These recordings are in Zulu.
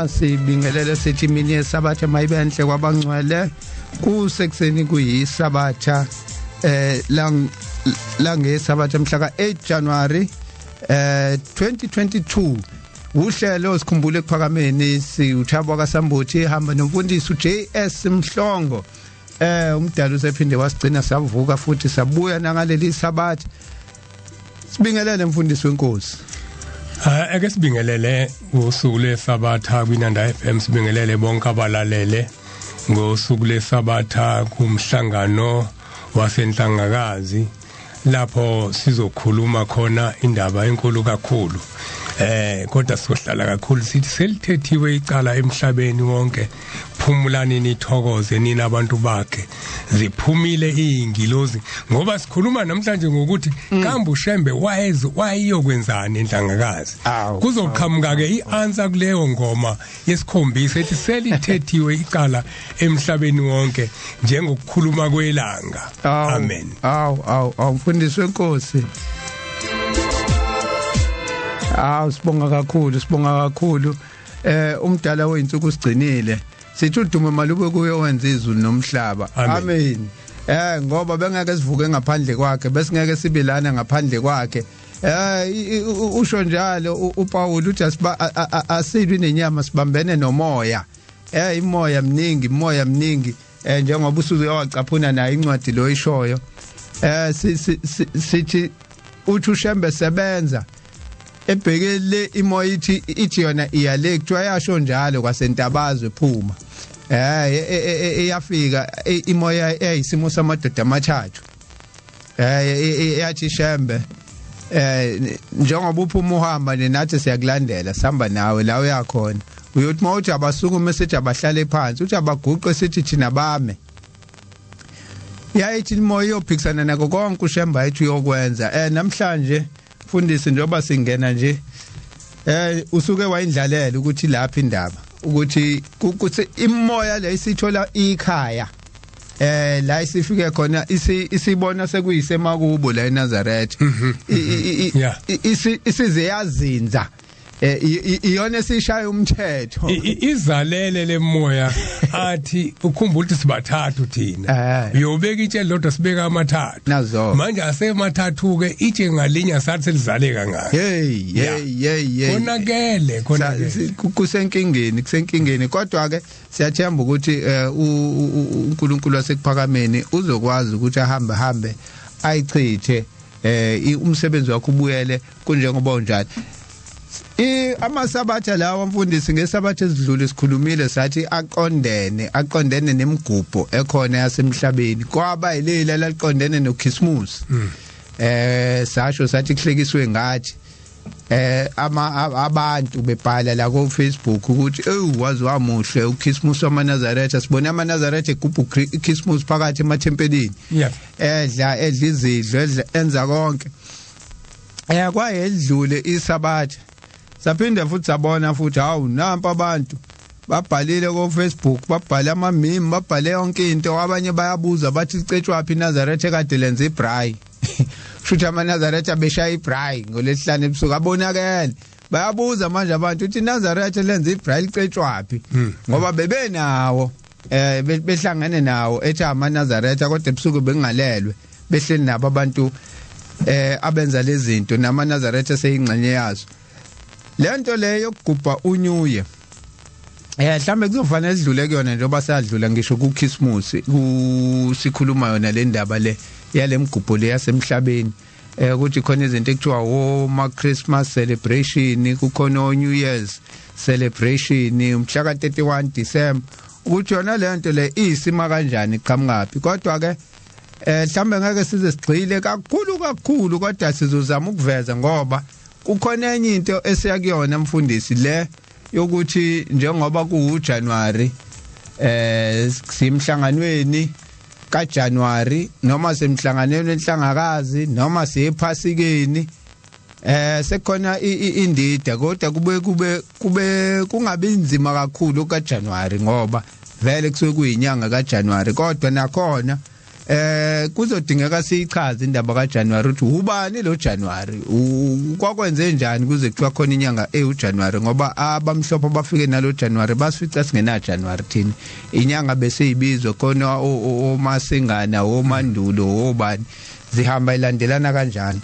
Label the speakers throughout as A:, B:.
A: Khona sibingelele, sithi imini yesabatha mayibenhle kwabangcwele. Kusekuseni kuyisabatha lang langesabatha mhla ka8 January 2022. Uhlelo Sikhumbule Ekuphakameni, siuthabo kaSambuthi hamba nomfundisi uJS Mhlongo. Umdala usephinde wasigcina savuka futhi sabuya nangaleli sabatha. Sibingelele, mfundisi wenkosi.
B: Ake sibingelele ngosuku lesabatha kwiNanda FM, sibingelele bonke abalalele ngosuku lesabatha kumhlangano wasenhlangakazi lapho sizokhuluma khona indaba enkulu kakhulu. Kodwa sizohlala kakhulu sithi selithethiwe icala emhlabeni wonke, phumulani nithokoze nina abantu bakhe, ziphumile izingilozi, ngoba sikhuluma namhlanje ngokuthi kambe uShembe wayeze wayeyokwenzani enhlangakazi. Kuzoqhamuka ke ianswer kuleyo ngoma yesikhombisa ethi selithethiwe icala emhlabeni wonke njengokukhuluma kwelanga. Amen.
A: Aw aw aw, mfundisi wenkosi. Aw, sibonga kakhulu, sibonga kakhulu. Umdala weinsuku sigcinile. Sithi udumo malube kuye wenza izulu nomhlaba. Amen. Ngoba bengeke sivuke ngaphandle kwakhe, besingeke sibe lana ngaphandle kwakhe. Usho njalo uPaul uthi asilwi nenyama, sibambene nomoya. Imoya mningi, imoya mningi. Njengoba usuze wacaphuna nayo incwadi lo ishoyo. Sithi uthi uShembe sebenza ebhekele imoya ithi yona iyale, kuthiwa yasho njalo kwasentabazwe phuma. Iyafika imoya eyisimo samadoda amathathu. Yathi Shembe, njengoba uphuma uhamba nathi siyakulandela, sihamba nawe la uyakhona. Uyothi mawuthi abasukume sithi abahlale phansi, uthi abaguqe sithi thina bame. Yayithi imoya iyophikisana nako konke uShembe ayithi uyokwenza. Namhlanje mfundisi, njengoba singena nje, usuke wayindlalela ukuthi lapha indaba ukuthi kuthi imoya le isithola ikhaya la isifike khona, isibona sekuyisemakubo la eNazaretha, isize yazinza, iyona esishaya umthetho.
B: Izalele lemoya athi ukhumbula ukuthi sibathathu thina, uyobeka itshe lodwa, sibeka amathathu manje, asemathathu ke itshe ngalinye sathi selizale kangaka.
A: Hey hey hey hey.
B: Konakele, konakele.
A: Kusenkingeni, kusenkingeni, kodwa ke siyathemba ukuthi uNkulunkulu wasekuphakameni uzokwazi ukuthi ahambe hambe ayichithe, umsebenzi wakho ubuyele kunjengoba unjalo. Amasabatha lawa, mfundisi, ngesabatha ezidlule sikhulumile sathi aqondene nemigubho ekhona yasemhlabeni, kwaba yileli laqondene noChristmas. Sasho sathi kuhlekiswe ngathi ama abantu bebhala la ku Facebook ukuthi ewu wazi wamuhle uChristmas wamaNazaretha, sibone amaNazaretha egubha uChristmas phakathi emathempelini, edla izidlo, enza konke. Kwaye edlule isabatha saphinda futhi sabona futhi, hawu, nampa abantu babhalile ko Facebook, babhale ama meme, babhale yonke into. Abanye bayabuza bathi licetshwa phi iNazaretha kade lenza ibraai? Futhi amaNazaretha beshaya ibraai ngolesihlanu ebusuku, abonakele. Bayabuza manje abantu uthi iNazaretha lenza ibraai, licetshwa phi? Ngoba bebenawo behlangene nawo ethi amaNazaretha, kodwa ebusuku bengalelwe, behleli nabo abantu abenza lezi zinto, namaNazaretha seyingxenye yazo lento le yokugubha uNew Year. Mhlambe kuzofanele sidlule kuyona njengoba sadlula ngisho ku Christmas, kusikhuluma yona le ndaba le yale mgubho le yasemhlabeni, ukuthi khona izinto ekuthiwa wo ma Christmas celebration, kukhona o New Year's celebration umhla ka 31 December, ukuthi yona le nto le isima kanjani, iqhamukaphi. Kodwa ke mhlambe ngeke size sigxile kakhulu kakhulu, kodwa sizozama ukuveza ngoba kukhona enye into esiya kuyona, mfundisi, le yokuthi njengoba kuuJanuary, simhlanganweni kaJanuary noma semhlanganweni enhlangakazi noma siyephasikeni, sekukhona indida, kodwa kube kungabi nzima kakhulu kaJanuary ngoba vele kusuke kuyinyanga kaJanuary. Kodwa nakhona Kuzodingeka siyichaze indaba kaJanuary ukuthi ubani lo January, kwakwenze njani kuze kuthiwa khona inyanga eUJanuary, ngoba abamhlophe bafike nalo January basifica singena January thina. Inyanga bese ibizwa khona oMasingana, oMandulo, obani, zihamba ilandelana kanjani.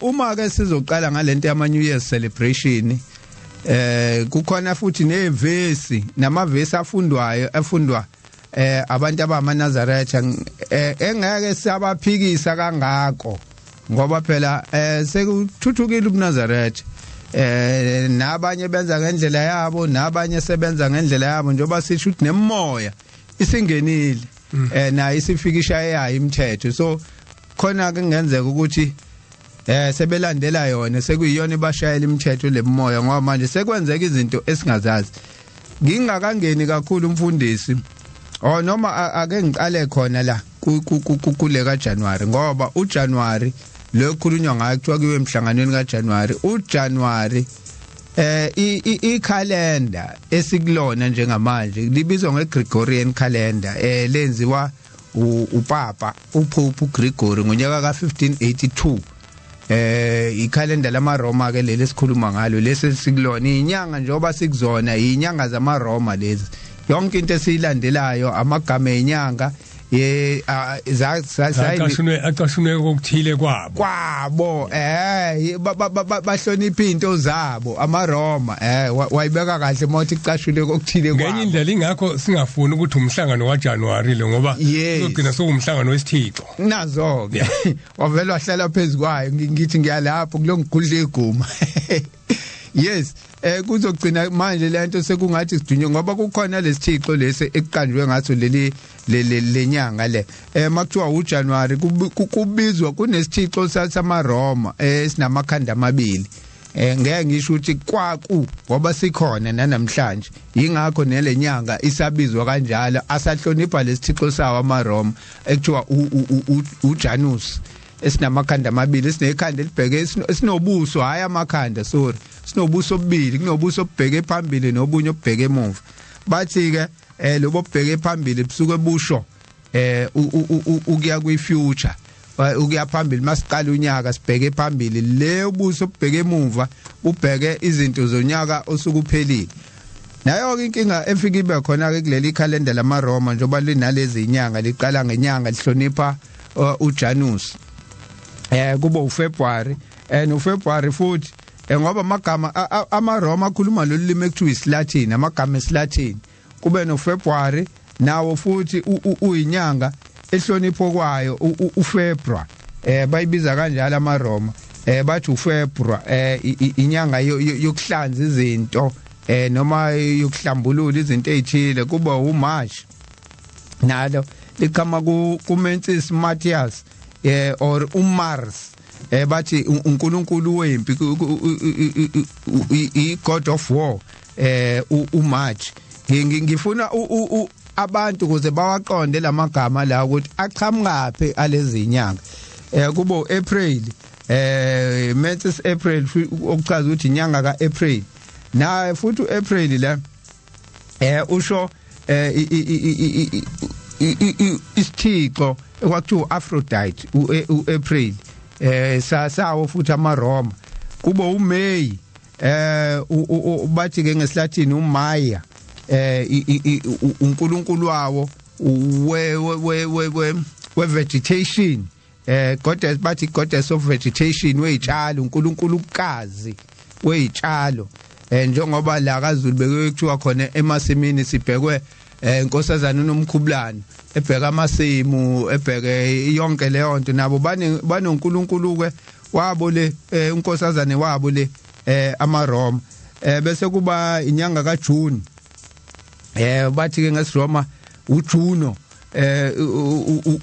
A: Uma ke sizoqala ngalento yama New Year's celebration, kukhona futhi nevesi namavesi afundwayo afundwa abantu abamaNazaretha, engeke siyabaphikisa kangako ngoba phela sekuthuthukile ubuNazaretha, nabanye benza ngendlela yabo, nabanye sebenza ngendlela yabo, njengoba sisho ukuthi nemoya isingenile, nayo isifikisha yayo imithetho. So khona ke kungenzeka ukuthi sebelandela yona, sekuyiyona ibashayela imithetho lemoya, ngoba manje sekwenzeka izinto esingazazi. Ngingakangeni kakhulu umfundisi, oh noma ake ngiqale khona la kule kaJanuary, ngoba uJanuary lo khulunywa ngayo kuthiwa kuyiwe emhlanganweni kaJanuary. UJanuary ikhalenda esikulona njengamanje libizwa ngeGregorian calendar, lenziwa uPapa uPope uGregory ngonyaka ka1582. Ikhalenda lamaRoma ke leli esikhuluma ngalo, lesi sikulona inyanga njengoba sikuzona inyanga zamaRoma lezi. Yonke into esiyilandelayo amagama enyanga ye
B: acashunwe kokuthile kwabo,
A: bahlonipha into zabo amaRoma. Wayibeka kahle mothi icashunwe kokuthile kwabo.
B: Ngenye indlela ingakho singafuni ukuthi umhlangano waJanuary lo, ngoba uzogcina sowumhlangano wesithixo
A: nazo ke wavela wahlala phezukwayo. Ngithi ngiyalapho kulongigudla iguma. Yes, kuzogcina manje lento sekungathi sidunywe ngoba kukhona lesithixo lesi ekuqanjwe ngaso leli lenyanga le. Makuthiwa uJanuary kubizwa kunesithixo samaRoma esinamakhanda amabili. Ngeke ngisho ukuthi kwaku ngoba sikhona namhlanje, ingakho nelenyanga isabizwa kanjalo, asahlonipha lesithixo sawo amaRoma ekuthiwa uJanus, esinamakhanda amabili, esinekhanda elibheke esinobuso, hayi amakhanda, sorry, sinobuso obubili, kunobuso obubheke phambili nobunye obubheke emuva. Bathi ke lobo obubheke phambili busuke busho ukuya kwi future, ukuya phambili. Masiqala unyaka sibheke phambili, le ubuso obubheke emuva ubheke izinto zonyaka osukuphelile. Nayo ke inkinga efika ibe khona ke kuleli calendar lamaRoma, njengoba linalezi inyanga liqala ngenyanga lihlonipha uJanus, kuba uFebruary, noFebruary futhi ngoba amagama amaRoma akhuluma lolu limi ekuthiwa isiLatin, amagama esiLatin, kube noFebruary nawo futhi uyinyanga ehlonipho kwayo uFebruary, bayibiza kanjalo amaRoma, bathi uFebruary inyanga yokuhlanza izinto, noma yokuhlambulula izinto ezithile. Kuba uMarch nalo liqhama kuMensis Matthias, or uMars, bathi uNkulunkulu wempi, i God of war, uMarch. Ngifuna abantu ukuze bawaqonde lamagama la ukuthi aqhamukaphi alezi inyanga. Kubo April, Mensis April, okuchaza ukuthi inyanga kaApril. Na futhi uApril la usho isithixo ekwakuthiwa Aphrodite, uApril, sawo futhi amaRoma. Kubo uMay, bathi ke ngesiLatin uMaya, uNkulunkulu wawo we vegetation, goddess, bathi goddess of vegetation, wezitshalo, uNkulunkulukazi wezitshalo. Njengoba la kaZulu bekuthiwa khona emasimini sibhekwe inkosazana uNomkhubulane ebheka amasimu, ebheke yonke leyo nto, nabo banoNkulunkulu ke wabo le, unkosazane wabo le, amaRoma. Bese kuba inyanga kaJune, bathi ke ngesiRoma uJuno,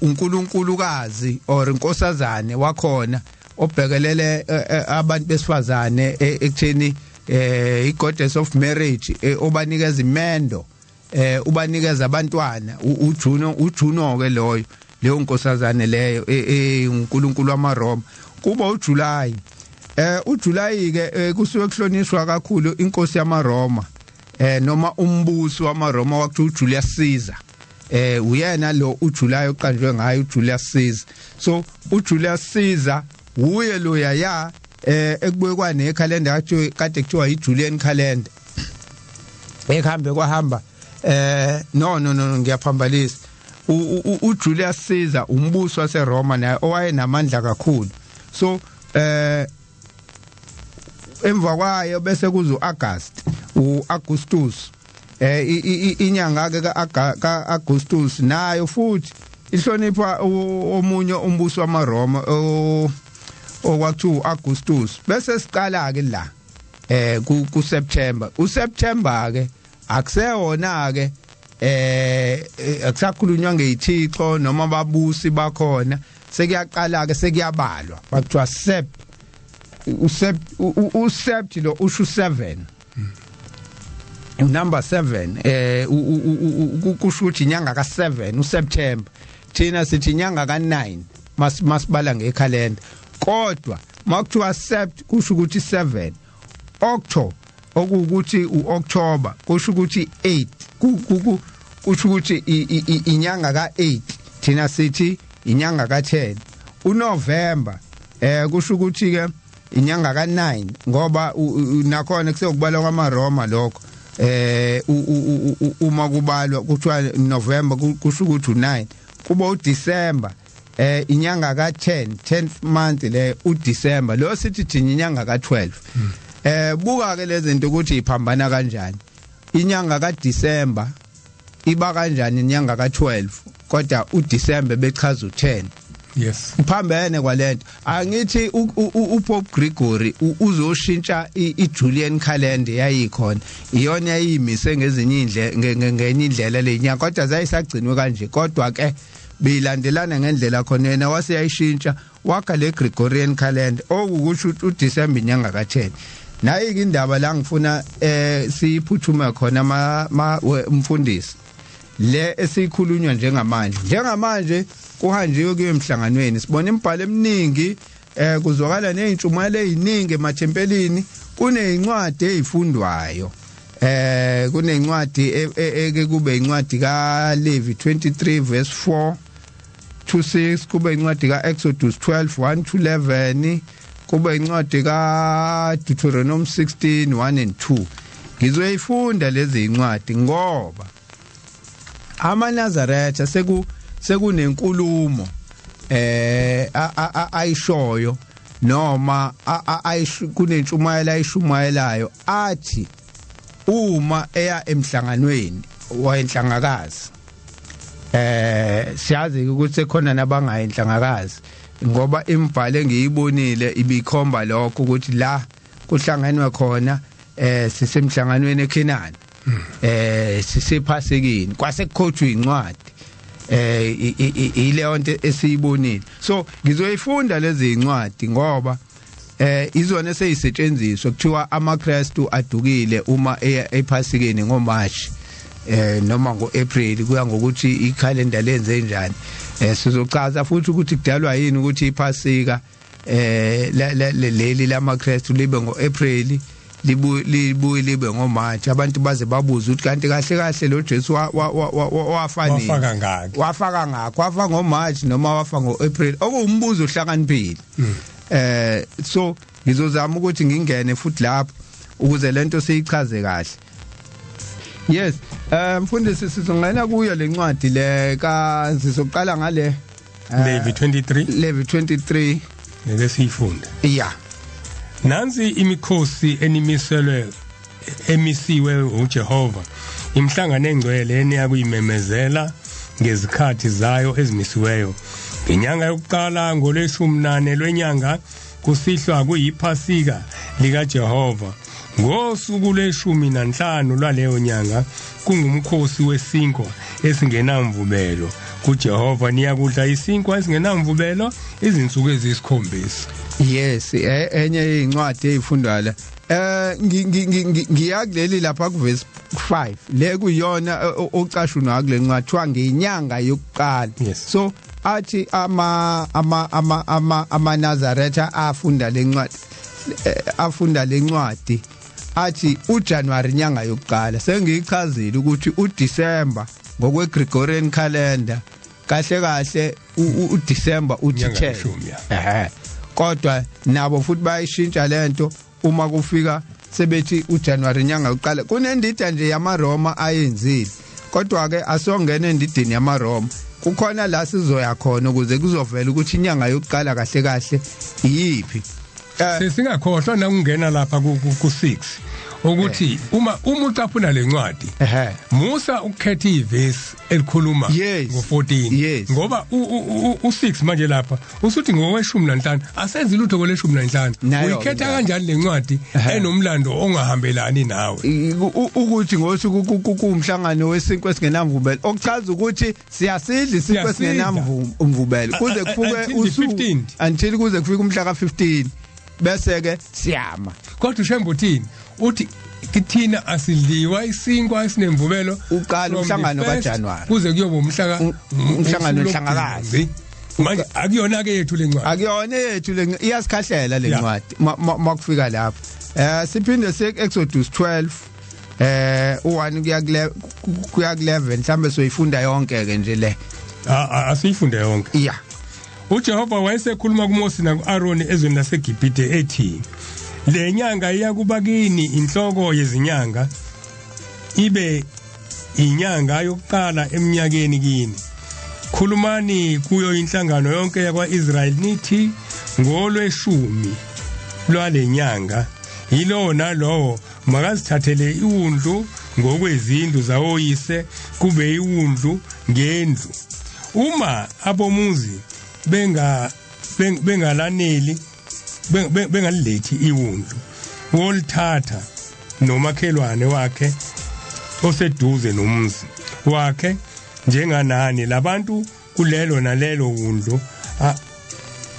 A: uNkulunkulukazi or inkosazane wakhona obhekelele abantu besifazane ekutheni i-goddess of marriage, obanikeza imendo, ubanikeza abantwana, uJuno ke loyo, leyo nkosazane leyo uNkulunkulu wamaRoma. Kuba uJuly, uJuly ke kusuke kuhlonishwa kakhulu inkosi yamaRoma, noma umbusi wamaRoma wakuthiwa uJulius Caesar. Uyena lo uJuly oqanjwe ngayo uJulius Caesar. So uJulius Caesar uye lo yaya ekubekwa nekhalenda kade kuthiwa iJulian calendar. Ekuhambe kwahamba no ngiyaphambalisa. uJulius Caesar umbuso waseRoma naye owayenamandla kakhulu. So emva kwayo bese kuzo August, uAugustus. Inyanga ke kaAugustus nayo futhi ihlonipha omunye umbuso wamaRoma okwathiwa Augustus. Bese siqala ke la ku September. uSeptember ke akusewona ke akusakhulunywa ngezithixo noma ababusi bakhona, sekuyaqala ke sekuyabalwa, bakuthiwa Sept. uSept lo usho 7, number 7, kusho ukuthi inyanga ka7 uSeptember. Thina sithi inyanga ka9 masibala ngekhalenda, kodwa makuthiwa Sept kusho ukuthi 7, October okuwukuthi uOctober kusho ukuthi 8, kusho ukuthi inyanga ka8, thina sithi inyanga ka10. uNovember kusho ukuthi ke inyanga ka9, ngoba nakhona kusekubalwa kwamaRoma lokho. Uma kubalwa kuthiwa November kusho ukuthi u9, kuba uDecember inyanga ka10, 10th month le uDecember lo sithi thina inyanga ka12. Buka ke lezi zinto ukuthi iphambana kanjani. Inyanga kaDecember iba kanjani inyanga ka12, kodwa uDecember bechaza u10.
B: Yes,
A: uphambene kwalento. Angithi uPope Gregory uzoshintsha iJulian calendar yayikhona, iyona yayimise ngezinye indlela, ngenye indlela lenyanga, kodwa zayisagcinwe kanje, kodwa ke beyilandelana ngendlela khona. Yena wase yayishintsha wakha le Gregorian calendar, okukusho uDecember inyanga ka10. Nayi ke indaba la ngifuna siyiphuthume khona umfundisi, le esikhulunywa njengamanje kuhanjiwe kuye emhlanganweni, sibona imibhalo eminingi, kuzwakala nezintshumayelo eziningi emathempelini, kunezincwadi ezifundwayo. Kunencwadi eke kube incwadi kaLevi 23 verse 4 to 6, kube incwadi kaExodus 12 1 to 11, kube incwadi kaDeuteronomy 16 1 and 2. Ngizoyifunda lezi incwadi ngoba amaNazaretha sekunenkulumo ayishoyo noma kunentshumayelo ayishumayelayo, athi uma eya emhlanganweni wayenhlangakazi, siyazi ukuthi sekhona nabangayi enhlangakazi, ngoba imibhalo engiyibonile ibikhomba lokho ukuthi la kuhlanganwe khona sisemhlanganweni eKhenani, sisephasekeni, kwase kukhotshwa incwadi ileyo nto esiyibonile. So ngizoyifunda lezi incwadi ngoba izona seyisetshenziswa, kuthiwa amaKristu adukile uma ephasikeni ngoMarch noma ngoApril, kuya ngokuthi ikhalenda lenze njani. Sizochaza futhi ukuthi kudalwa yini ukuthi iphasika leli lamaKristu libe ngoApril, libuye libe ngoMarch. Abantu baze babuze ukuthi kanti kahle kahle lo Jesu wafa nini,
B: wafaka ngakho,
A: wafaka ngakho, wafa ngoMarch noma wafa ngoApril, okuwumbuzo ohlakaniphile. So ngizozama ukuthi ngingene futhi lapho ukuze lento siyichaze kahle. Yes, mfundisi sizongena kuyo lencwadi le ka sizoqala ngale
B: Levi 23,
A: Levi 23
B: ngeke siyifunde.
A: Yeah.
B: Nansi imikhosi enimiselwe emisiwe uJehova, imihlangano engcwele eniyakuyimemezela ngezikhathi zayo ezimisiweyo. Ngenyanga yokuqala ngolweshumi lwenyanga kusihlwa kuyiphasika likaJehova. Ngosuku lwe-15 lwaleyo nyanga kungumkhosi wesinkwa esingenamvubelo kuJehova, niyakudla isinkwa esingenamvubelo izinsuku eziyisikhombisa.
A: Yes, enye incwadi ezifundwa la. Ngiya kuleli lapha ku verse 5 le kuyona ocashunwa kule ncwadi, kuthiwa ngenyanga yokuqala. So athi ama ama ama ama amaNazaretha afunda lencwadi, afunda lencwadi athi uJanuary inyanga yokuqala. Sengiyichazile ukuthi uDecember ngokwe Gregorian calendar kahle kahle uDecember uthi 10. Kodwa nabo futhi bayishintsha lento uma kufika sebethi uJanuary inyanga yokuqala. Kunendida nje yamaRoma ayenzile, kodwa ke asongena endidini yamaRoma. Kukhona la sizoya khona ukuze kuzovela ukuthi inyanga yokuqala kahle kahle iyiphi.
B: Sesingakhohlwa nakungena lapha ku-6 ukuthi uma ucaphuna lencwadi musa ukukhetha ivesi elikhuluma ngo-14, ngoba u-6 manje lapha usuthi ngoweshumi nanhlanu, asenzi lutho kweleshumi nanhlanu. Uyikhetha kanjani lencwadi enomlando ongahambelani nawe?
A: Ukuthi ngosuku kuwumhlangano wesinkwa esingenamvubelo, okuchaza ukuthi siyasidla isinkwa esingenamvubelo kuze kufike usuku until kuze kufike umhla ka-15, bese ke siyama.
B: Kodwa uShembe uthini? Uthi kithina asidliwa isinkwa esinemvubelo
A: uqala umhlangano kaJanuary
B: kuze kuyoba umhla
A: umhlangano wenhlangakazi.
B: Manje akuyona ke yethu lencwadi,
A: akuyona yethu le, iyasikhahlela lencwadi makufika lapho. Siphinde siye Exodus 12 u1 kuya ku11, mhlambe soyifunda yonke ke nje le.
B: Asiyifunde yonke.
A: Yeah.
B: uJehova wayesekhuluma kuMose nakuAroni ezweni laseGibhithe ethi, le nyanga iyakuba kini inhloko yezinyanga, ibe inyanga yokuqala eminyakeni kini. Khulumani kuyo inhlangano yonke yakwaIsrayeli nithi, ngolweshumi lwale nyanga yilowo nalowo makazithathele iwundlu ngokwezindlu zawoyise, kube iwundlu ngendlu. Uma abomuzi bengalaneli bengalilethi iwundlu, wolithatha nomakhelwane wakhe oseduze nomzi wakhe njenganani labantu kulelo nalelo wundlu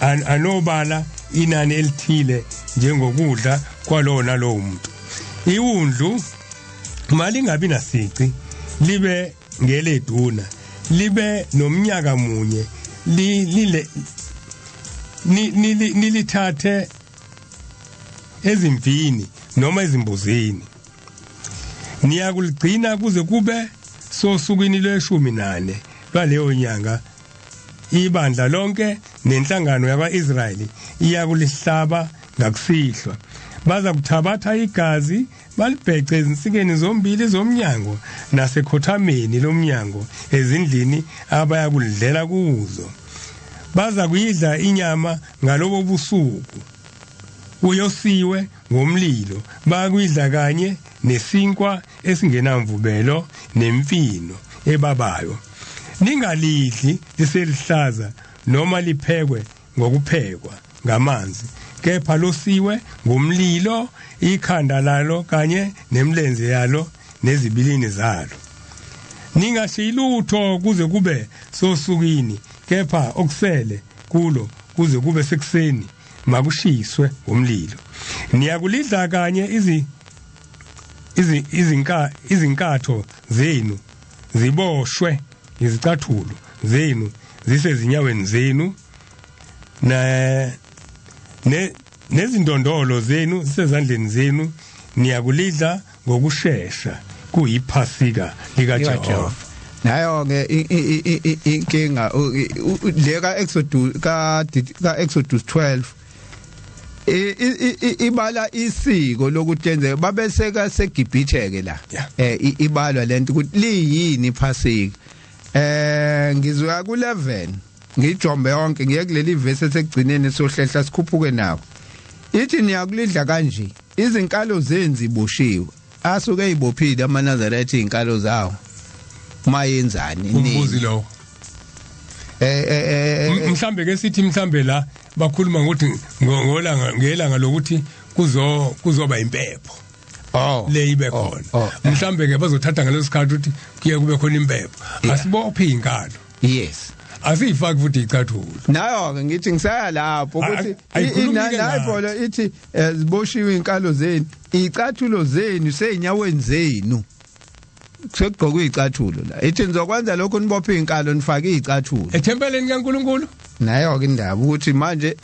B: anobala inani elithile njengokudla kwalowo nalowo muntu. Iwundlu malingabi nasici, libe ngeleduna, libe nomnyaka munye, nilithathe ezimvini noma ezimbuzini. Niyakuligcina kuze kube sosukwini lweshumi nane lwaleyo nyanga. Ibandla lonke nenhlangano yakwa-Israyeli iyakulihlaba ngakusihlwa. Baza kuthabatha igazi balibhece ezinsikeni zombili zomnyango nasekhothameni lomnyango ezindlini abayakulidlela kuzo. Baza kuyidla inyama ngalobo busuku, uyosiwe ngomlilo, bakuyidla kanye nesinkwa esingenamvubelo nemfino ebabayo. Ningalidli liselihlaza noma liphekwe ngokuphekwa ngamanzi, kepha losiwe ngomlilo, ikhanda lalo kanye nemlenze yalo nezibilini zalo. Ningashiyi lutho kuze kube sosukwini, kepha okusele kulo kuze kube sekuseni makushiswe ngomlilo. Niyakulidla kanye izinkatho zenu ziboshwe, izicathulo zenu zisezinyaweni zenu, nezindondolo zenu zisezandleni zenu. Niyakulidla ngokushesha, kuyiphasika likaJehova.
A: Nayo ke inkinga le ka Exodus ka Exodus 12 ibala isiko lokuthi babeseka seGibhithe ke la, ibalwa lento ukuthi liyini iphasika. Ngizoya ku11 ngijombe yonke ngiye kuleli verse esekugcineni sohlehla sikhuphuke nako. Ithi niyakulidla kanje, izinkalo zenzi iboshiwe. Asuke ezibophile amaNazaretha izinkalo zawo. Mayenzani
B: umbuzi lo? Mhlambe ke sithi mhlambe la bakhuluma ngokuthi ngolanga ngelanga lokuthi kuzoba impepho. Le ibe khona. Mhlambe ke bazothatha ngaleso sikhathi ukuthi kuye kube khona impepho. Asibophe izinkalo.
A: Yes.
B: Asifaki futhi icathulo.
A: Nayo ke ngithi ngisaya lapho ukuthi inayibhola ithi ziboshiwe izinkalo zenu, icathulo zenu seyinyaweni zenu. Sekugqokwa izicathulo la. Ithi nizokwenza lokho nibophe izinkalo nifake izicathulo.
B: Ethempeleni kaNkuluNkulu.
A: Nayo ke indaba ukuthi manje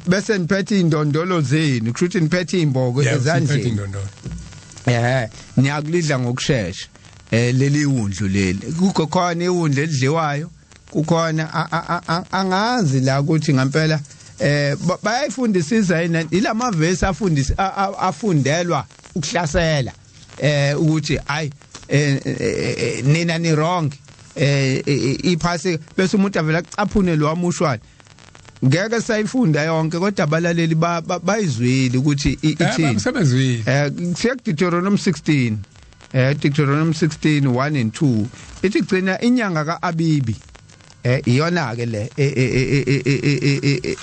A: bese niphethe indondolo zenu, kusho ukuthi niphethe izimboko ezandleni. Niyakulidla ngokusheshsha. Leli wundlu leli, kukho khona iwundlu elidliwayo, kukhona angazi la ukuthi ngempela bayayifundisisa yini ilamavesi afundisa afundelwa ukuhlasela ukuthi hayi, nina ni wrong, iphasi, bese umuntu avela acaphune lo wamushwana. Ngeke sayifunda yonke, kodwa abalaleli bayizwile ukuthi ithini.
B: Sebezwile.
A: Siya Deuteronomy 16, Deuteronomy 16 1 and 2, ithi gcina inyanga kaAbibi. Iyona ke le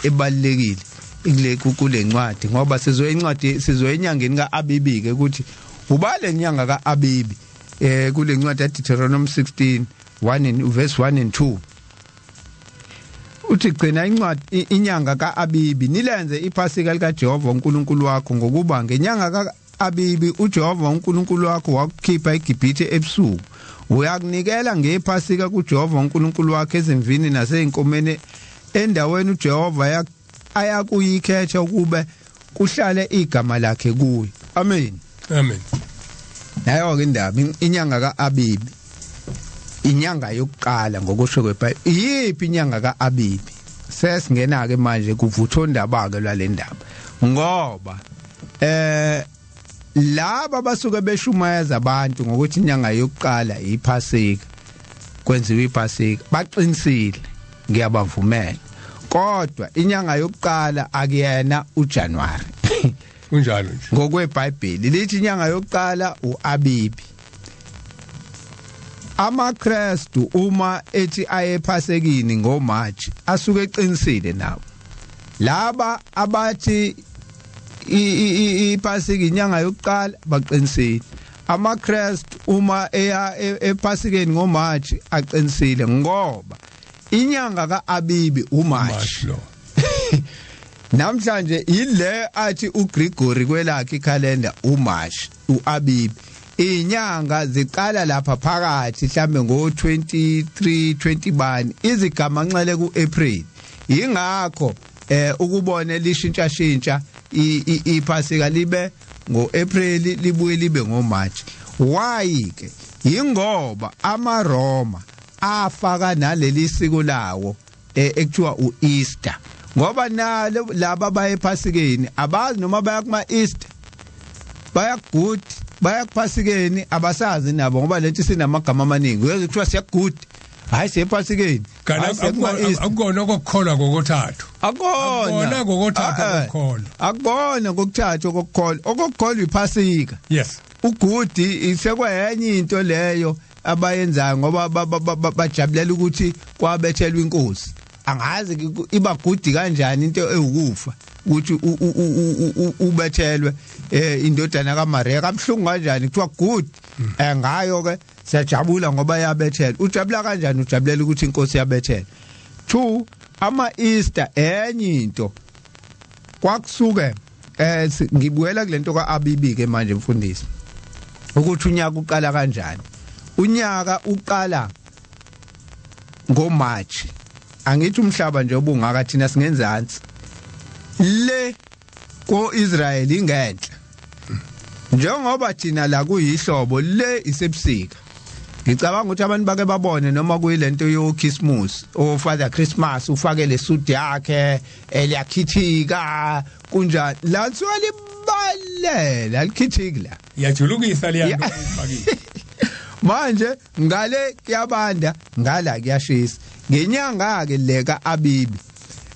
A: ebalekile kule kule ncwadi, ngoba sizoya incwadi, sizoya enyangeni kaAbibi ke, ukuthi ubale inyanga kaAbibi kule ncwadi ya Deuteronomy 16 1 and verse 1 and 2. Uthi gcina incwadi inyanga kaAbibi, nilenze iphasika likaJehova uNkulunkulu wakho, ngokuba ngenyanga kaAbibi uJehova uNkulunkulu wakho wakukhipha eGibhithe ebusuku. Uyakunikela ngephasika kuJehova uNkulunkulu wakho ezimvini naseyinkomeni, endaweni uJehova ayakuyikhetha ukube kuhlale igama lakhe kuyo. Amen.
B: Amen.
A: Nayo ke indaba, inyanga kaAbibi, inyanga yokuqala ngokusho kweBhayibheli. Iyiphi inyanga kaAbibi? Sesingena ke manje kuvutha ondaba ke lwale ndaba, ngoba laba basuke beshumayeza abantu ngokuthi inyanga yokuqala iphasika, kwenziwa iphasika, baqinisile, ngiyabavumela, kodwa inyanga yokuqala akuyena uJanuary.
B: Kunjalo nje.
A: NgokweBhayibheli lithi inyanga yokuqala uAbibi. AmaKristu uma ethi ayephasekini ngoMarch asuke eqinisile nawo. Laba abathi iphasika inyanga yokuqala baqinisile. AmaKristu uma eya ephasikeni ngoMarch aqinisile, ngoba inyanga kaAbibi uMarch.
B: Lo
A: Namhlanje ile athi uGregory kwelakhe ikhalenda uMarch uAbibi. Inyanga ziqala lapha phakathi mhlambe ngo23 20 bani, izigamanxele kuApril. Ingakho ukubone lishintsha shintsha iphasika, libe ngoApril, libuye libe ngoMarch. Why ke? Ingoba amaRoma afaka naleli siko lawo ekuthiwa uEaster, ngoba nalo laba bayephasikeni abazi noma baya kuma Easter, baya good, baya kuphasikeni, abasazi nabo, ngoba lento sinamagama amaningi. Uyezwa kuthiwa siya good, hayi, siyephasikeni.
B: Kana akukona okukholwa ngokuthathu.
A: Akona.
B: Akukona ngokuthathu okukholwa.
A: Akubona ngokuthathu okukholwa. Okukholwa iphasika. Ugudi isekwenye into leyo abayenzayo, ngoba bajabulela ukuthi kwabethelwa inkosi. Angazi iba gudi kanjani into ewukufa, ukuthi ubethelwe indodana kaMaria, kabhlungu kanjani, kuthiwa good ngayo ke, siyajabula ngoba yabethelwa. Ujabula kanjani? Ujabulela ukuthi inkosi yabethelwa. Two, ama Easter enye into kwakusuke ngibuyela kulento kaAbibi ke manje, mfundisi, ukuthi unyaka uqala kanjani. Unyaka uqala ngoMarch. Angithi umhlaba nje obungaka, thina singenzansi, le koIsrael ingenhla. Njengoba thina la kuyihlobo, le isebusika. Ngicabanga ukuthi abantu bake babone noma kuyilento yo Christmas, o Father Christmas ufake le suit yakhe eliyakhithika kunjani, la nsuka libalela likhithiki la.
B: Iyajulukisa leya nto uyifakile.
A: Manje ngale kuyabanda, ngala kuyashisa. Ngenyanga ke le kaAbibi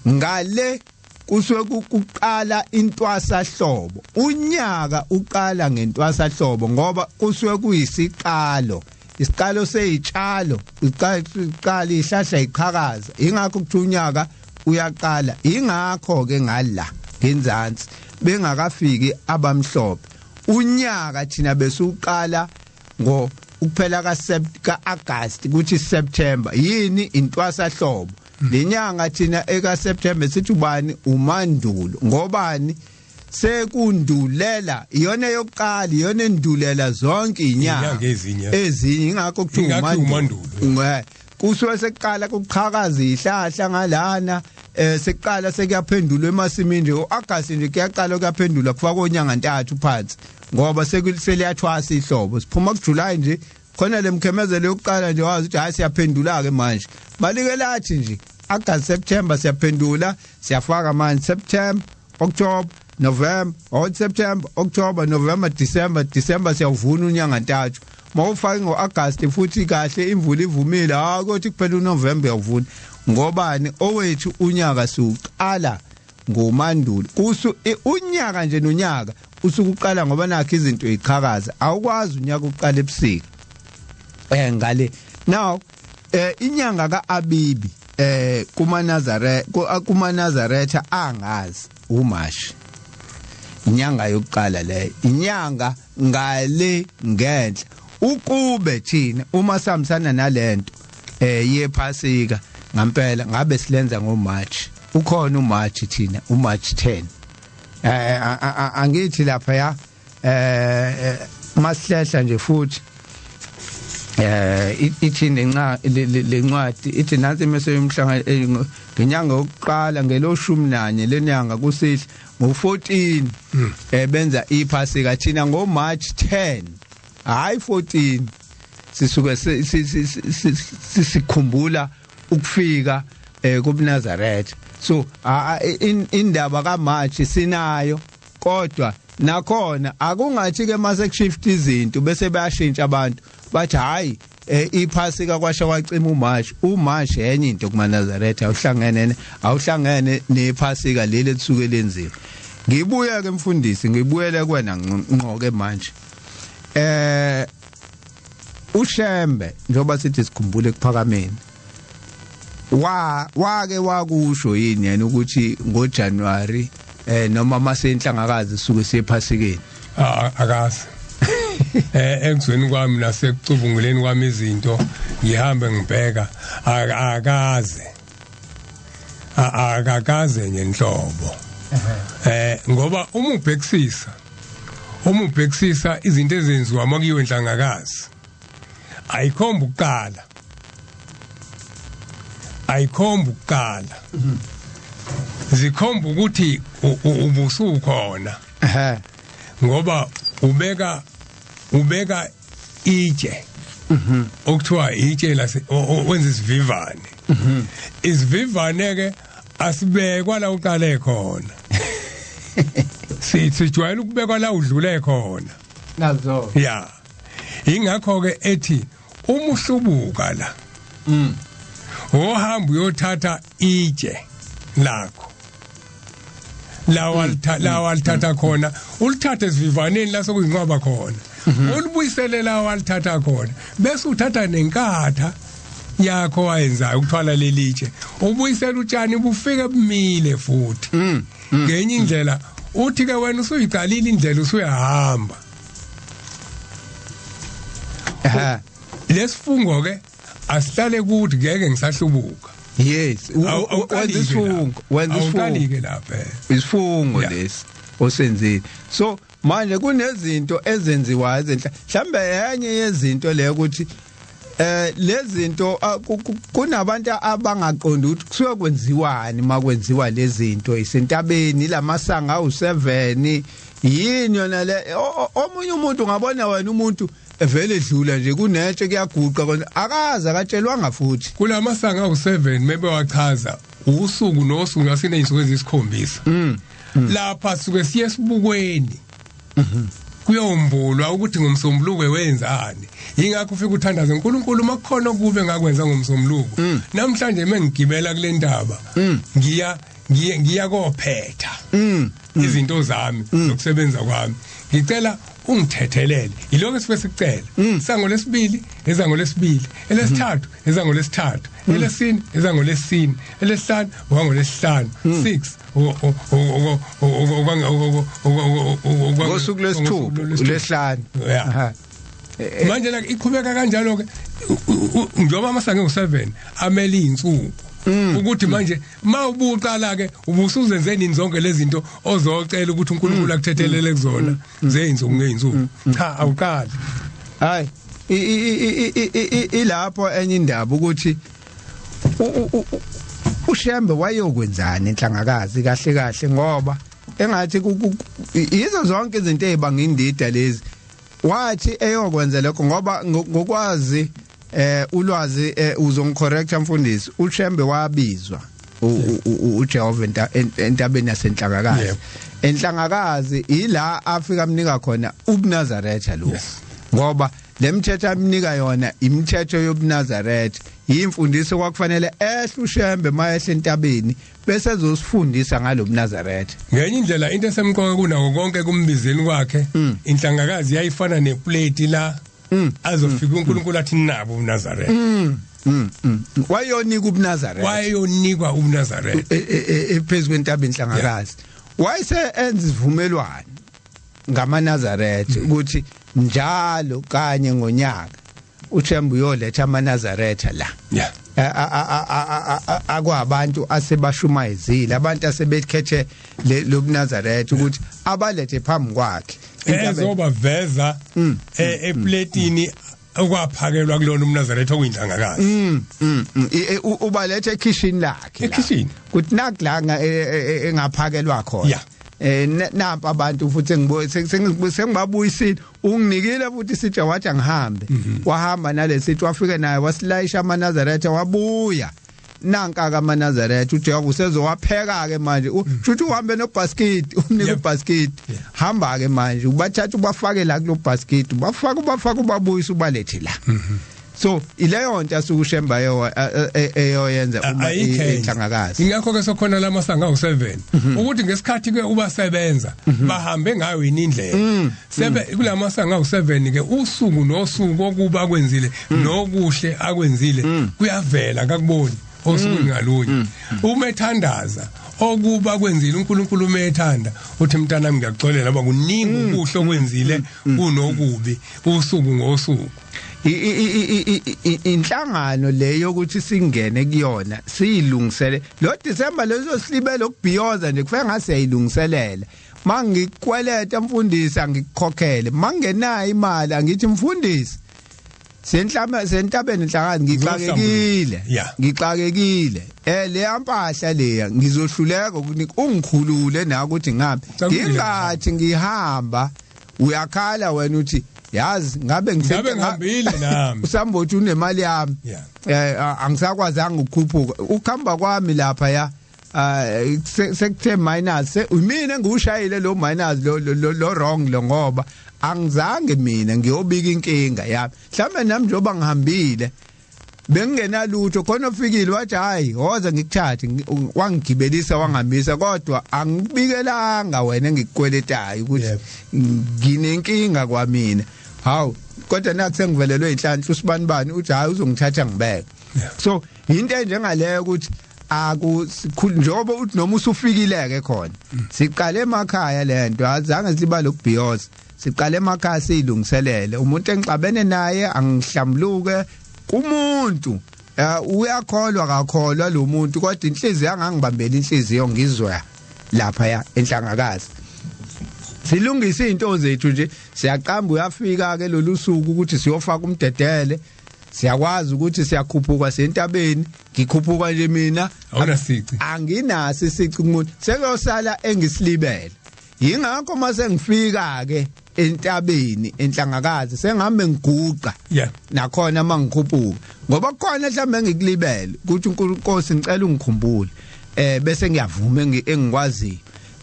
A: ngale kusuke kuqala intwasahlobo. Unyaka uqala ngentwasahlobo ngoba kusuke kuyisiqalo, isiqalo seyitshalo, iqala ihlahla iqhakaza, ingakho kuthi unyaka uyaqala. Ingakho ke ngala ngenzansi bengakafiki abamhlophe, unyaka thina besuqala ngo ukuphela ka August kuthi September. Yini intwasahlobo? Lenyanga thina eka September sithi ubani? Umandulo. Ngobani? Sekundulela iyona yokuqala, iyona endulela zonke inyanga.
B: Inyanga ezinye.
A: Ezinye, ingakho kuthiwa
B: Ingakho
A: umandulo.
B: uMandulo.
A: Kusuke sekuqala kuqhakaza ihlahla ngalana, sekuqala sekuyaphendulwa emasimini nje uAugust nje, kuyaqala kuyaphendulwa, kufaka onyanga ntathu phansi, ngoba sekuliyathwasa ihlobo. Siphuma kuJuly nje, Khona lemkhemezelo yokuqala nje wazi ukuthi hayi siyaphendula ke manje. Balike lathi nje August, September siyaphendula, siyafaka manje September, October, November, September, October, November, December, December siyawuvuna unyanga ntathu. Mawufake ngoAugust futhi kahle imvula ivumile, ha kothi kuphela uNovember uyawuvuna. Ngobani owethu unyaka siuqala ngoMandulo. Kusu unyaka nje nonyaka usukuqala ngoba nakho izinto iqhakaza. Awukwazi unyaka uqala ebusika. Ngale now inyanga kaAbibi kumaNazaretha, kumaNazaretha angazi uMashi. Inyanga yokuqala le, inyanga ngale ngenhla. Ukube thina uma sihambisana nalento yephasika ngempela ngabe silenza ngoMarch. Ukhona uMarch thina, uMarch 10. Angithi lapha ya masihlehla nje futhi ithi lencwadi ithi nansi imise yomhlangano ngenyanga yokuqala ngelo 11 lenyanga kusihle ngo14 benza iphasika. Thina ngoMarch 10 hayi 14 sisuke sikhumbula ukufika kubuNazaretha. So indaba kaMarch sinayo, kodwa nakhona akungathi ke mase kushift izinto bese bayashintsha abantu bathi hayi iphasika kwasha kwacima uMarch. uMarch enye into kumaNazaretha, awuhlangene nephasika leli elisuke lenziwe. Ngibuya ke mfundisi, ngibuyele kuwena ngqo ke manje. uShembe njoba sithi sikhumbule ekuphakameni, wake wakusho yini yena ukuthi ngoJanuary noma masenhlangakazi suke siyephasikeni?
B: Akazi. Ekuzweni kwami nasekucubunguleni kwami izinto ngihambe ngibheka, akaze akakaze ngenhlobo. Ngoba uma ubhekisisa izinto ezenziwa makuyiwe enhlangakazi ayikhomba ukuqala, zikhomba ukuthi ubusukhona. Ngoba ubeka itshe okuthiwa itshe lase wenza isivivane. Isivivane ke asibekwa la uqale khona, sijwayele ukubekwa la udlule khona
A: nazo.
B: Ya, ingakho ke ethi uma uhlubuka la ohamba uyothatha itshe lakho lawa lithatha khona, ulithathe esivivaneni la sokuyinqwaba khona, ulibuyisele la walithatha khona, bese uthatha nenkatha yakho wayenzayo ukuthwala lelitshe, ubuyisela utshani bufike bumile futhi. Ngenye indlela uthi ke wena usuyiqalile indlela usuyahamba. Lesifungo ke asihlale kuthi ngeke ngisahlubuka.
A: Yes, wenza isifungo, wenza
B: isifungo lapha,
A: isifungo lesi osenzile. So manje kunezinto ezenziwayo ezinhle, mhlambe enye yezinto leyo ukuthi lezinto kunabantu abangaqondi ukuthi kusuke kwenziwani makwenziwa lezinto isentabeni lamasanga awu7 yini yona le. Omunye umuntu ungabona wena umuntu evele edlula nje kunetshe kuyaguqa kona akaze akatshelwanga futhi.
B: Kulamasanga awu7 mebe wachaza usuku nosuku ngasineyinsuku ezisikhombisa. Lapha suke siye sibukweni kuyombulwa ukuthi ngomsombuluko wenzani. Ingakho ufika uthandaze uNkulunkulu makukhona kube ngakwenza ngomsombuluko. Namhlanje mengigibela kule ndaba ngiya kophetha izinto zami nokusebenza kwami, ngicela ungithethelele. Yiloko esifike sikucela. Isango lesibili, izango lesibili, elesithathu, izango lesithathu, elesine, izango lesine, elesihlanu, wango lesihlanu, 6
A: ngosuku lwesithupha lesihlanu.
B: Manje la iqhubeka kanjalo ke njengoba amasango u7 amele izinsuku ukuthi manje mawubuqala ke ubusuzenze nini zonke lezi zinto ozocela ukuthi uNkulunkulu akuthethelele kuzona zeinsuku ngeinsuku. Cha, awuqali.
A: Hayi, ilapho enye indaba ukuthi uShembe wayokwenzani enhlangakazi kahle kahle, ngoba engathi yizo zonke izinto ezibanga indida lezi. Wathi eyokwenza lokho ngoba ngokwazi ulwazi, uzongicorrecta mfundisi, uShembe wabizwa uJehova entabeni yaseNhlangakazi. Enhlangakazi ila afika amnika khona ubuNazaretha lo, ngoba lemthetho amnika yona imithetho yobuNazaretha, imfundiso kwakufanele ehle uShembe mayehle entabeni bese ezosifundisa ngalobuNazaretha.
B: Ngenye indlela into esemqoka kunako konke kumbizeni kwakhe, inhlangakazi yayifana neplate la azofika uNkulunkulu athi nabo ubuNazaretha.
A: Wayonika ubuNazaretha,
B: wayonikwa ubuNazaretha
A: ephezulu kwentaba inhlangakazi. Wayese enza isivumelwano ngamaNazaretha ukuthi njalo kanye ngonyaka uThemba uyoletha amaNazaretha la. Akwabantu asebashumayezile, abantu asebekhethe lobuNazaretha ukuthi abalethe phambi kwakhe
B: ezobaveza epletini okwaphakelwa kulona umNazaretha okuyinhlangakazi.
A: Ubalethe ekhishini lakhe,
B: ekhishini
A: kuthi nakulanga engaphakelwa khona. Nampa abantu futhi sengibabuyisile, unginikile futhi sitsha wathi angihambe. Wahamba nalesithi wafika naye wasilayisha amaNazaretha wabuya. Nanka kaManazaretha uJehova usezowapheka ke manje, futhi uhambe nobasket, umnike ubasket, hamba ke manje ubathatha ubafake la kulo basket, ubafaka ubabuyisa ubalethe la. So ileyo nto asukushemba eyoyenza uma inhlangakazi.
B: Ingakho ke sokhona lamasanga awu7 ukuthi ngesikhathi ke ubasebenza bahambe ngayo yini indlela sebe kulamasanga awu7 ke usuku nosuku okuba kwenzile nokuhle akwenzile kuyavela akakuboni osukwini ngalunye. Uma ethandaza okuba kwenzile uNkulunkulu uma ethanda uthi mntanami ngiyakuxolela ngoba kuningi ukuhle okwenzile kunokubi usuku ngosuku.
A: Inhlangano leyo ukuthi singene kuyona siyilungisele lo December lezo silibele ukubhiyoza nje kufanele ngase siyilungiselela. Mangikweleta mfundisi angikukhokhele, mangenayo imali angithi mfundisi sentabeni inhlangano ngixakekile, ngixakekile le yampahla leya ngizohluleka ukunika, ungikhulule na ukuthi ngihambe. Ngingathi ngihamba uyakhala wena uthi yazi ngabe
B: ngihambile nami,
A: usambothi unemali yami angisakwazanga ukukhuphuka ukuhamba kwami lapha ya sekuthe minus mina ngiushayile lo minus lo wrong lo ngoba angizange mina ngiyobika inkinga yami. Mhlawumbe nami njengoba ngihambile bengingenalutho khona ofikile wathi hayi woza ngikuthathe, wangigibelisa wangihambisa, kodwa angikubikelanga wena engikukweletayo ukuthi nginenkinga kwamina. Hawu kodwa naku sengivelelwe inhlanhla usibani bani uthi hayi uzongithatha ngibeke. So into enjengaleyo ukuthi akusikhulu njengoba uthi noma usufikileke khona siqale emakhaya lento azange sibale ukubhiyoza, siqale emakhaya siyilungiselele. Umuntu engixabene naye angihlambuluke kumuntu, uyakholwa akakholwa lo muntu, kodwa inhliziyo angangibambela inhliziyo ngizwe lapha ya enhlangakazi. Silungisa izinto zethu nje siyaqamba, uyafika ke lolu suku ukuthi siyofaka umdedele, siyakwazi ukuthi siyakhuphuka sentabeni, ngikhuphuka nje mina
B: awunasici,
A: anginaso isici kumuntu, sekuyosala engisilibele. Yingakho mase ngifika ke entabeni enhlangakazi sengihambe ngiguqa nakhona mangikhuphuka, ngoba kukhona mhlawumbe engikulibele ukuthi uNkulunkulu ngicela ungikhumbule, bese ngiyavuma engikwaziyo,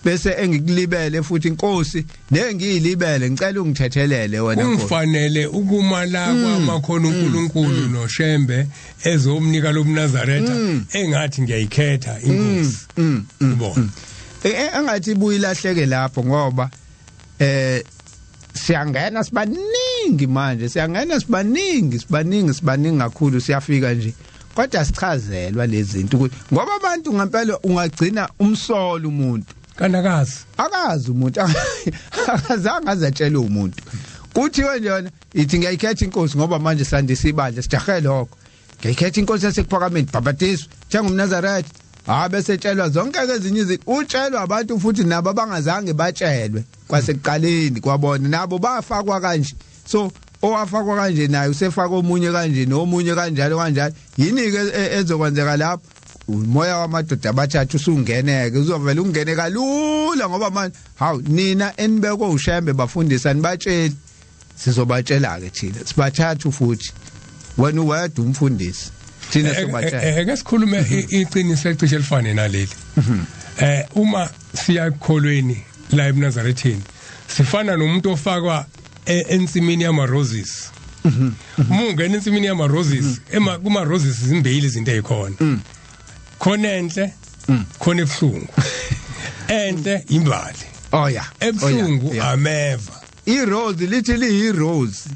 A: bese engikulibele futhi inkosi nengiyilibele ngicela ungithethelele wena
B: Nkosi. Ungifanele ukuma la kwamakhona uNkulunkulu noShembe ezomnika lobuNazaretha engathi ngiyayikhetha inkosi. Ubona
A: engathi ibuye ilahleke lapho ngoba siyangena sibaningi manje, siyangena sibaningi kakhulu, siyafika nje kodwa sichazelwa lezi zinto ukuthi ngoba abantu ngempela ungagcina umsolo umuntu
B: kanakazi
A: akazi umuntu akazange azatshela umuntu kuthiwe nje yona ithi ngiyayikhetha inkosi ngoba manje sandisa ibandla sijahe lokho, ngiyayikhetha inkosi yasekuphakameni bhabhatiswa njengomNazaretha. Ha bese tshelwa zonke ezinye izinto, utshelwa abantu futhi nabo abangazange batshelwe kwasekuqaleni kwabona nabo bafakwa kanje. So owafakwa kanje naye usefaka omunye kanje nomunye kanjalo kanjalo. Yini ke ezokwenzeka lapho? Umoya wamadoda abathathu usungeneke, uzovela ungene kalula ngoba manje hawu nina enibekwe uShembe bafundisa nibatsheli Sizobatshela ke thina, sibathathu futhi, wena uwedwa umfundisi, thina sobatshela.
B: Ake sikhulume iqiniso elicishe elifane naleli. Uma siya ekukholweni la eNazaretheni, sifana nomuntu ofakwa ensimini yama roses. Uma ungena ensimini yama roses, ema kuma roses zimbili izinto ezikhona. Khona enhle, khona ebuhlungu. Enhle imbali.
A: Oh yeah.
B: Ebuhlungu ameva.
A: I-rose lithi liyi-rose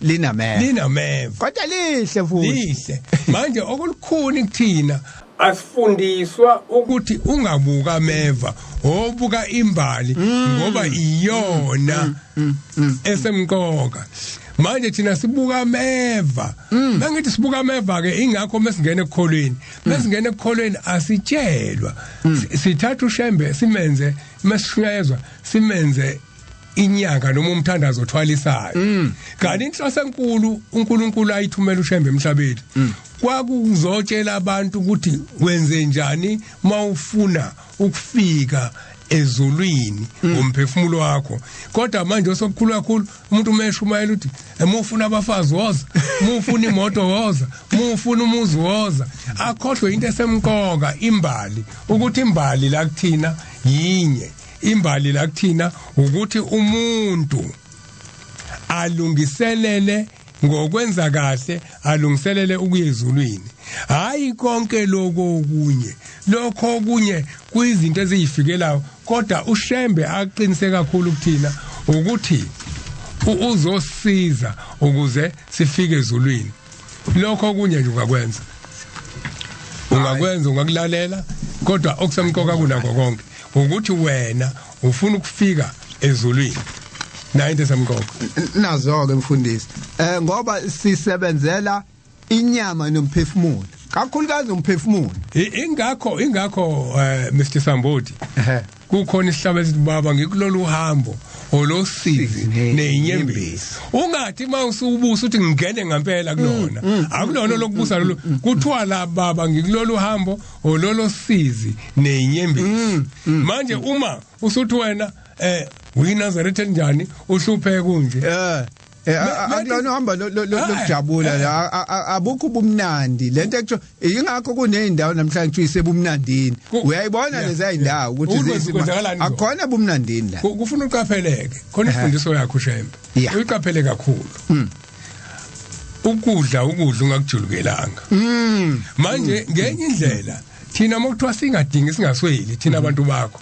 A: linameva.
B: Linameva.
A: Kodwa lihle futhi.
B: Lihle. Manje okulukhuni kuthina asifundiswa ukuthi ungabuka ameva, obuka imbali ngoba iyona esemqoka. Manje thina sibuka ameva. Mangithi sibuka ameva ke, ingakho mesingena ekukholweni. Mesingena ekukholweni asitshelwa. Sithatha uShembe simenze mesishunyayezwa simenze inyanga noma umthandazo othwalisayo. Kanti inhloso enkulu uNkulunkulu ayithumela uShembe emhlabeni kwakuzotshela abantu ukuthi wenze njani mawufuna ukufika ezulwini ngomphefumulo wakho. Kodwa manje osokukhulu kakhulu umuntu umeshumayela uthi emufuna abafazi woza, mufuna imoto woza, mufuna umuzi woza, akhohlwe into esemqoka, imbali. Ukuthi imbali la kuthina yinye, imbali la kuthina ukuthi umuntu alungiselele ngokwenza kahle, alungiselele ukuya ezulwini. Hayi konke lokho okunye, lokho okunye kuyizinto eziyifikelayo, kodwa uShembe aqinise kakhulu kuthina ukuthi uzosiza ukuze sifike ezulwini. Lokho okunye nje ungakwenza, ungakulalela, kodwa okusemqoka kunakho konke ukuthi wena ufuna ukufika ezulwini. Nayo into esemqoka
A: nazo ke mfundisi, ngoba sisebenzela inyama nomphefumulo, kakhulukazi umphefumulo.
B: Ingakho Mr Sambodi, kukhona isihlabo esithi baba ngikulolu hambo olosizi nenyembezi. Ungathi mawusubusa uthi ngingene ngempela kulona, akulona lokubusa lolu. Kuthiwa la baba ngikulolu hambo ololosizi nenyembezi. Manje uma usuthi wena uyiNazaretha njani uhlupheke kunje,
A: akulona uhamba lokujabula, abukho ubumnandi lento ekuthiwa. Ingakho kuneyindawo namhlanje kuthiwa isebumnandini. Uyayibona lezi indawo ukuthi akukhona bumnandini la.
B: Kufuna uqapheleke khona imfundiso yakho uShembe, uyiqaphele kakhulu. Ukudla ungakujulukelanga. Manje ngenye indlela thina mokuthiwa singadingi singasweli thina abantu bakho,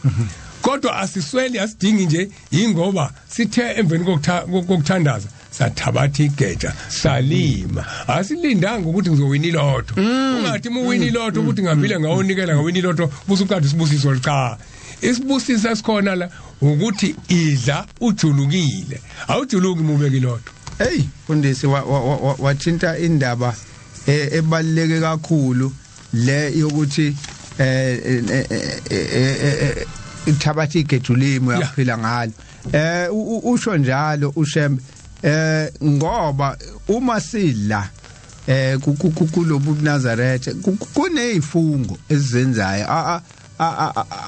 B: kodwa asisweli, asidingi nje, ingoba sithe emveni kokuthandaza sathabatha igeja salima. Asilindanga ukuthi ngizowina ilotho. Ungathi muwina ilotho ukuthi ngihambile ngawonikela ngawina ilotho busuqada isibusiso. Cha, isibusiso esikhona la ukuthi idla ujulukile, awujuluki mubeka ilotho.
A: Hey mfundisi, wathinta indaba ebaluleke kakhulu le yokuthi ithabatha igejulimo yaphila ngalo. Usho njalo uShembe, ngoba uma sidla kulobu Nazaretha kunezifungo ezizenzayo,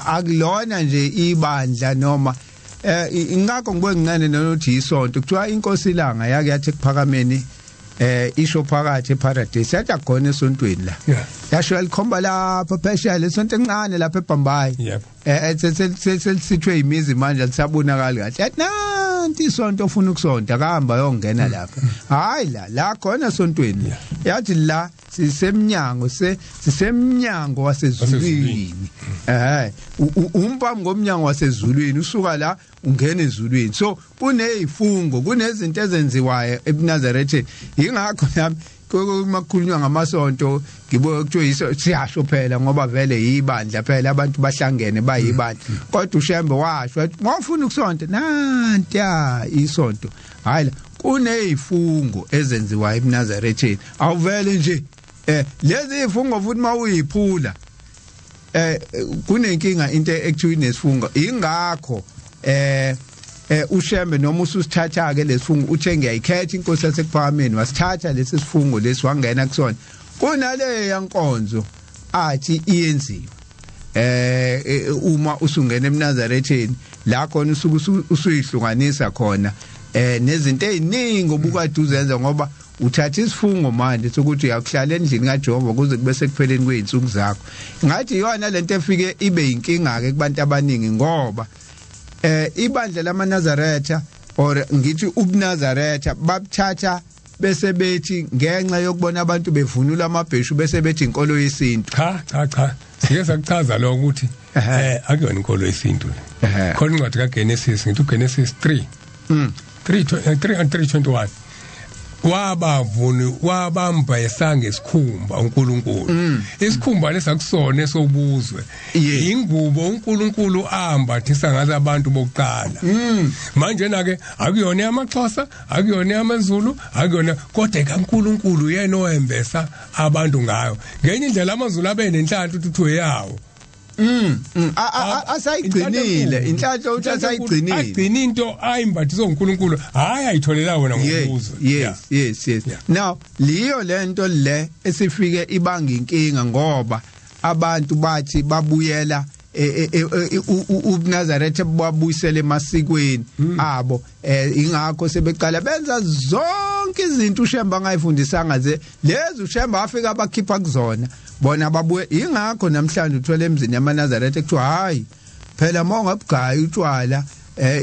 A: akulona nje ibandla noma ingakho ngibuye ngincane nokuthi isonto kuthiwa inkosi ilanga yake yathi ekuphakameni isho phakathi eParadise, yathi agone esontweni la, yasho yalikhomba lapha phesheya lesonto encane lapha eBhambayi, selisithwe imizi manje alisabonakali kahle. Yathi nanti isonto ofuna ukusonta, akahamba yongena lapha. Hayi la khona esontweni. Yathi la sisemnyango, sisemnyango wasezulwini. Umpambi ngomnyango wasezulwini, usuka la ungena ezulwini. So kunezifungo, kunezinto ezenziwayo eNazaretheni. Ingakho nami makukhulunywa ngamasonto ngibuye kuthiwa yiso siyasho phela, ngoba vele yibandla phela, abantu bahlangene bayibandla. Kodwa uShembe washo wathi mawufuna ukusonta nantiya isonto. Hayi la kunezifungo ezenziwayo eNazaretheni, awuvele nje lezi ifungo futhi mawuyiphula kunenkinga into ekuthiwa inesifungo. Ingakho uShembe noma ususithatha ke lesifungo uthe ngiyayikhetha inkosi yasekuphakameni, wasithatha lesi sifungo lesi wangena kusona. Kunale yankonzo athi iyenziwe uma usungena eNazaretheni la khona usuke usuyihlukanisa khona Nezinto eziningi obukade uzenza, ngoba uthatha isifungo manje sokuthi uyakuhlala endlini kaJehova kuze kube sekupheleni kweinsuku zakho. Ngathi iyona lento efike ibe inkinga ke kubantu abaningi, ngoba ibandla lamaNazaretha, or ngithi ubuNazaretha, babuthatha bese bethi ngenxa yokubona abantu bevunula amabheshu bese bethi inkolo yesintu.
B: Cha cha cha, sike sakuchaza lokho ukuthi akuyona inkolo yesintu le. Khona incwadi kaGenesis, ngithi uGenesis 3 3 and 3:21, wabavuni wabamba esangesikhumba uNkulunkulu. Isikhumba lesakusona esobuzwe, ingubo uNkulunkulu ambathisa ngazo abantu bokuqala. Manje na ke akuyona yamaXhosa, akuyona yamaZulu, akuyona, kodwa kaNkulunkulu yena owembesa abantu ngayo. Ngenye indlela amaZulu abe nenhlanhla ukuthi uthiwe yawo.
A: Asayigcinile inhlanhla, uthi asayigcinile,
B: agcina into ayimbathiswe uNkulunkulu, hayi ayitholela wona ngokuzwe.
A: Yes yes yes. Now liyo lento le esifike ibanga inkinga, ngoba abantu bathi babuyela ubuNazaretha babuyisele emasikweni abo. Ingakho sebeqala benza zonke izinto uShembe angayifundisanga ze lezi uShembe afika abakhipha kuzona bona babuye. Ingakho namhlanje uthola emzini yamaNazaretha kuthiwa hayi phela mawungabugaya utshwala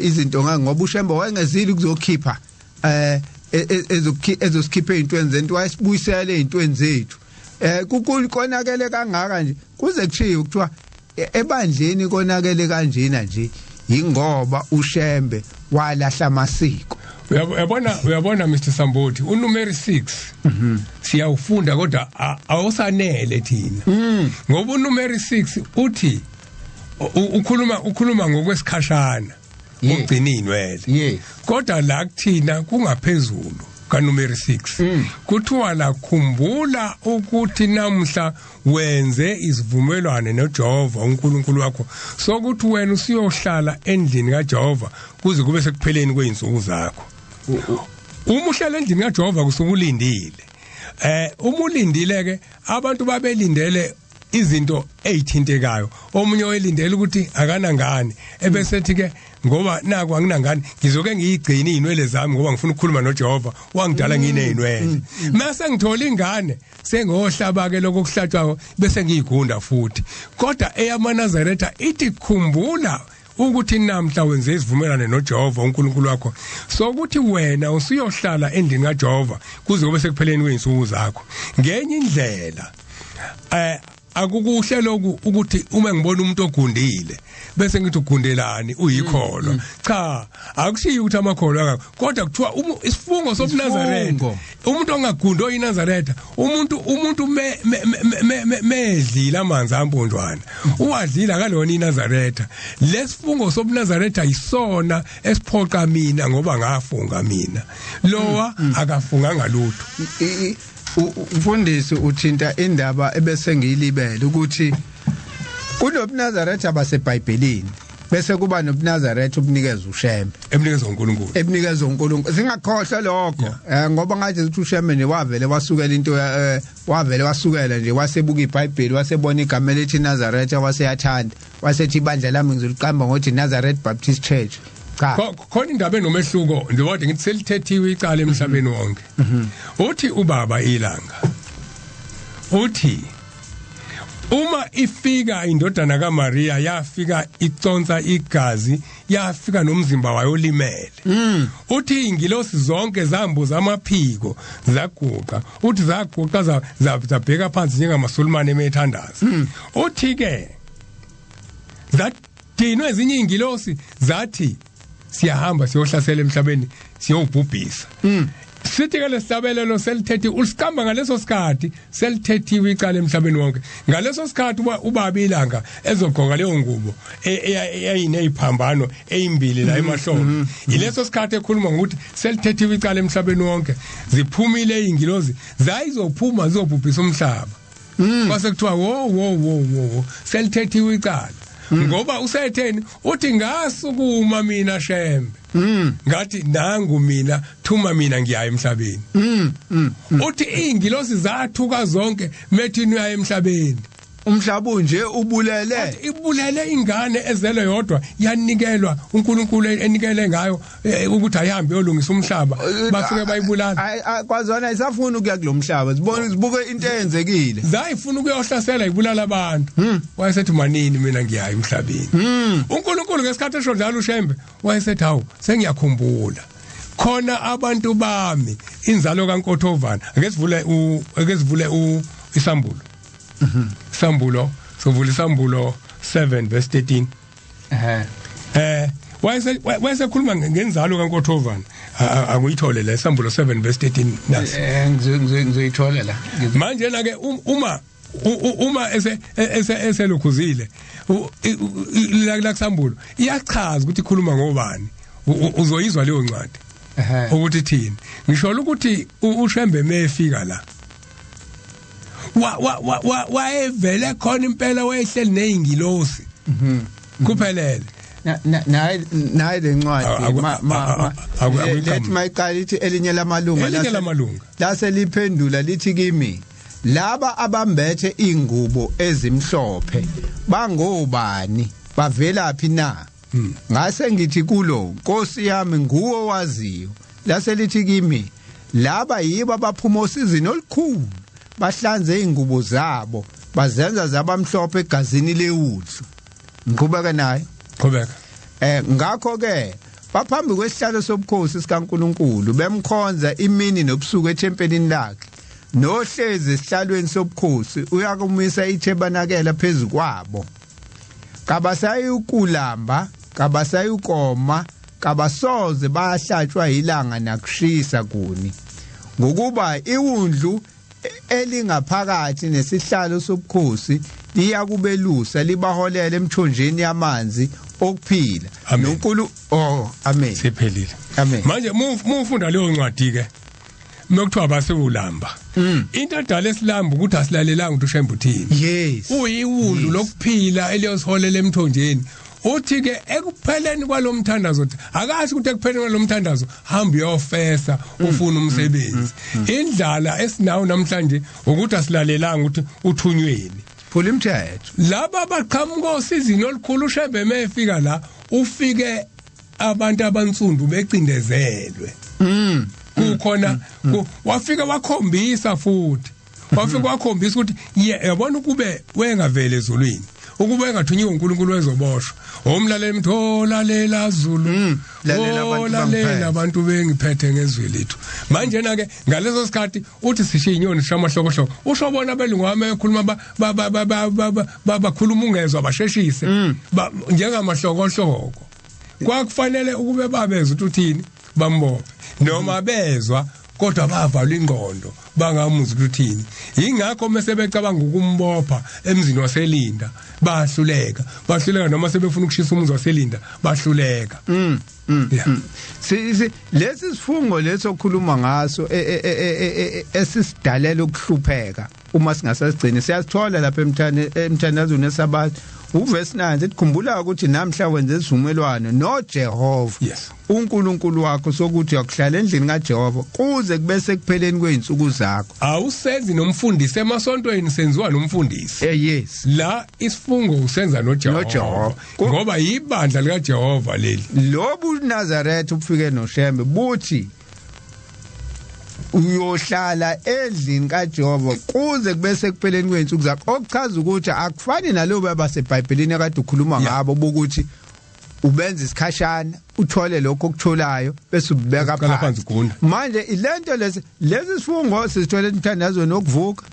A: izinto ngoba uShembe wayengezile ukuzokhipha ezosikhipha ezintweni zethu, wayesibuyisele ezintweni zethu. Kukonakele kangaka nje kuze kushiwe kuthiwa ebandleni konakele kanjena nje ingoba uShembe walahla amasiko.
B: Uyabona Mr Sambothi, unumeri 6 siyawufunda kodwa awusanele thina, ngoba unumeri 6 uthi ukhuluma ngokwesikhashana ugcina inwele, kodwa la kuthina kungaphezulu kanumeri 6. Kuthiwa la khumbula ukuthi namhla wenze isivumelwano noJehova uNkulunkulu wakho sokuthi wena usiyohlala endlini kaJehova kuze kube sekupheleni kweinsuku zakho. Uma uhlala endlini kaJehova kusukulindile. Uma ulindile ke abantu babelindele izinto ezithintekayo. Omunye oyilindele ukuthi akanangane, ebesethi ke ngoba naku anginangane ngizoke ngiyigcine izinwele zami ngoba ngifuna ukukhuluma noJehova wangidala nginezinwele. Mase ngithola ingane sengohlaba ke lokho kuhlatshwa bese ngiyigunda futhi. Kodwa eyamaNazaretha ithi khumbula ukuthi namhla wenze isivumelwano noJehova uNkulunkulu wakho sokuthi wena usuyohlala endlini kaJehova kuze kube sekupheleni kweinsuku zakho. Ngenye indlela akukuhle lokhu ukuthi uma ngibona umuntu ogundile bese ngithi ugundelani uyikholwa. Cha, akushiyi ukuthi amakholwa akakho, kodwa kuthiwa isifungo sobuNazaretha, umuntu ongagundi oyiNazaretha, umuntu medlila amanzi amponjwana uwadlila kalona iNazaretha. Lesifungo sobuNazaretha isona esiphoqa mina ngoba ngafunga mina, lowa akafunganga lutho.
A: Umfundisi uthinta indaba ebese ngiyilibele ukuthi kunobuNazaretha baseBhayibhelini bese kuba nobuNazaretha obunikeza uShembe,
B: ebunikeza uNkulunkulu,
A: ebunikeza uNkulunkulu. Singakhohlwa lokho ngoba ngathi ukuthi uShembe nje wavele wasukela into, wavele wasukela nje wasebuka iBhayibheli, wasebona igama elithi Nazaretha, waseyathanda, wasethi ibandla lami ngizoliqamba ngokuthi Nazareth Baptist Church. Cha,
B: khona indaba enomehluko nje, kodwa ngithi selithethiwe icala emhlabeni wonke. Uthi ubaba ilanga uthi uma ifika indodana kaMaria yafika iconsa igazi, yafika nomzimba wayo olimele. Uthi ingilosi zonke zambuza amaphiko zaguqa, uthi zaguqa zabheka phansi njengamasulumane emethandaza. Uthi ke zadinwe ezinye ingilosi zathi siyahamba siyohlasela emhlabeni siyobhubhisa. Sithi ke lesihlabelelo selithethiwe, usiqamba ngaleso sikhathi selithethiwe icala emhlabeni wonke. Ngaleso sikhathi ubaba ilanga ezogqoka leyo ngubo eyayineziphambano ezimbili la emahlombe, ileso sikhathi ekhuluma ngokuthi selithethiwe icala emhlabeni wonke. Ziphumile izingilozi zayizophuma zizobhubhisa umhlaba. Kwase kuthiwa wo wo wo wo selithethiwe icala. Ngoba usetheni uthi ngasukuma mina Shembe, ngathi nangu mina, thuma mina ngiya emhlabeni. Uthi ingilosi zathuka zonke methini uya emhlabeni.
A: Umhlaba unje ubulele,
B: ibulele ingane ezelwe yodwa, yanikelwa uNkulunkulu enikele ngayo ukuthi ayihambe yolungisa umhlaba, bafike bayibulala.
A: Kwazona isafuna ukuya kulomhlaba, sibone sibuke into eyenzekile.
B: Zayifuna ukuyohlasela ibulala abantu. Wayesethi manini mina ngiyayo emhlabeni. uNkulunkulu ngesikhathi esho njalo uShembe wayesethi hawu, sengiyakhumbula khona abantu bami, inzalo kaNkothovana. Ake sivule isambulo. Isambulo, sovula isambulo 7 verse 13. Wayesekhuluma ngenzalo kaNkothovana. Akuyithole le isambulo 7 verse 13 nasi.
A: Ngizoyithola la.
B: Manje na ke uma eselokhuzile la kusambulo iyachaza ukuthi ikhuluma ngobani. Uzoyizwa leyo ncwadi ukuthi thini. Ngisho ukuthi uShembe mefika la wayevele khona impela, wayehleli nezingilosi kuphelele.
A: Nayi lencwadi lethi mayiqala ithi elinye lamalunga laseliphendula lithi kimi, laba abambethe ingubo ezimhlophe bangobani, bavelaphi na? Ngase ngithi kulo, Nkosi yami, nguwe waziyo. Laselithi kimi, laba yibo abaphuma osizini olukhulu, bahlanze ingubo zabo bazenza zabamhlophe egazini lewundlu. Ngiqhubeka nayo.
B: Qhubeka.
A: Ngakho ke baphambi kwesihlalo sobukhosi sikaNkuluNkulu, bemkhonza imini nobusuku ethempelini lakhe, nohlezi esihlalweni sobukhosi uyakumisa ithebanakela phezu kwabo. Kabasayukulamba, kabasayukoma, kabasoze bahlatshwa ilanga nakushisa kuni, ngokuba iwundlu elingaphakathi nesihlalo sobukhosi liyakubelusa, libaholele emthonjeni yamanzi okuphila.
B: NoNkulu
A: amen.
B: Siphelile.
A: Amen.
B: Manje mufunda leyo ncwadi ke mekuthiwa basewulamba, into edala esilamba ukuthi asilalelanga ukuthi uShembe uthini.
A: Yes.
B: Uyiwundlu lokuphila eliyosiholela emthonjeni. Uthi ke ekupheleni kwalomthandazo, akasho ukuthi ekupheleni kwalomthandazo hamba uyofesa ufuna umsebenzi. Indlala esinawo namhlanje ukuthi asilalelanga ukuthi uthunyweni.
A: Phula imthetho.
B: Laba baqhamuka osizini olukhulu, uShembe mefika la ufike abantu abansundu becindezelwe. Kukhona wafika wakhombisa futhi. Wafika wakhombisa ukuthi yabona ukube wengavele ezulwini, ukube engathunyiwe uNkulunkulu wezoboshwa. Omlalela mthola Zulu, lalela abantu bengiphethe ngezwi lethu. Manje na ke ngaleso sikhathi uthi sishiya inyoni shamahlokohloko, usho bona belungu wami ekhuluma bakhuluma ungezwa basheshise njengamahlokohloko. Kwakufanele ukube babezwe ukuthi uthini, bambophe noma bezwa kodwa bavalwa ingqondo bangamuzi ukuthi uthini. Ingakho mase becabanga ukumbopha emzini waseLinda bahluleka noma sebefuna ukushisa umuzi waseLinda bahluleka.
A: Lesi sifungo leso okhuluma ngaso esisidalela ukuhlupheka uma singasasigcini siyasithola lapha emthandazweni esabatha uverse 9 ethi khumbula ukuthi namhla wenze isivumelwano noJehova uNkulunkulu wakho sokuthi uyakuhlala endlini kaJehova kuze kube sekupheleni kweinsuku zakho.
B: Awusenzi nomfundisi emasontweni, senziwa nomfundisi.
A: Yes.
B: La isifungo usenza noJehova ngoba ibandla likaJehova leli.
A: Lobu Nazareth ubufike noShembe buthi uyohlala endlini kaJehova kuze kube sekupheleni kweinsuku zakho, okuchaza ukuthi akufani nalobo abaseBhayibhelini akade ukhuluma ngabo bokuthi ubenza isikhashana uthole lokho okutholayo bese ubeka phansi. Manje ilento lesi sifungo sisithole emthandazweni wokuvuka,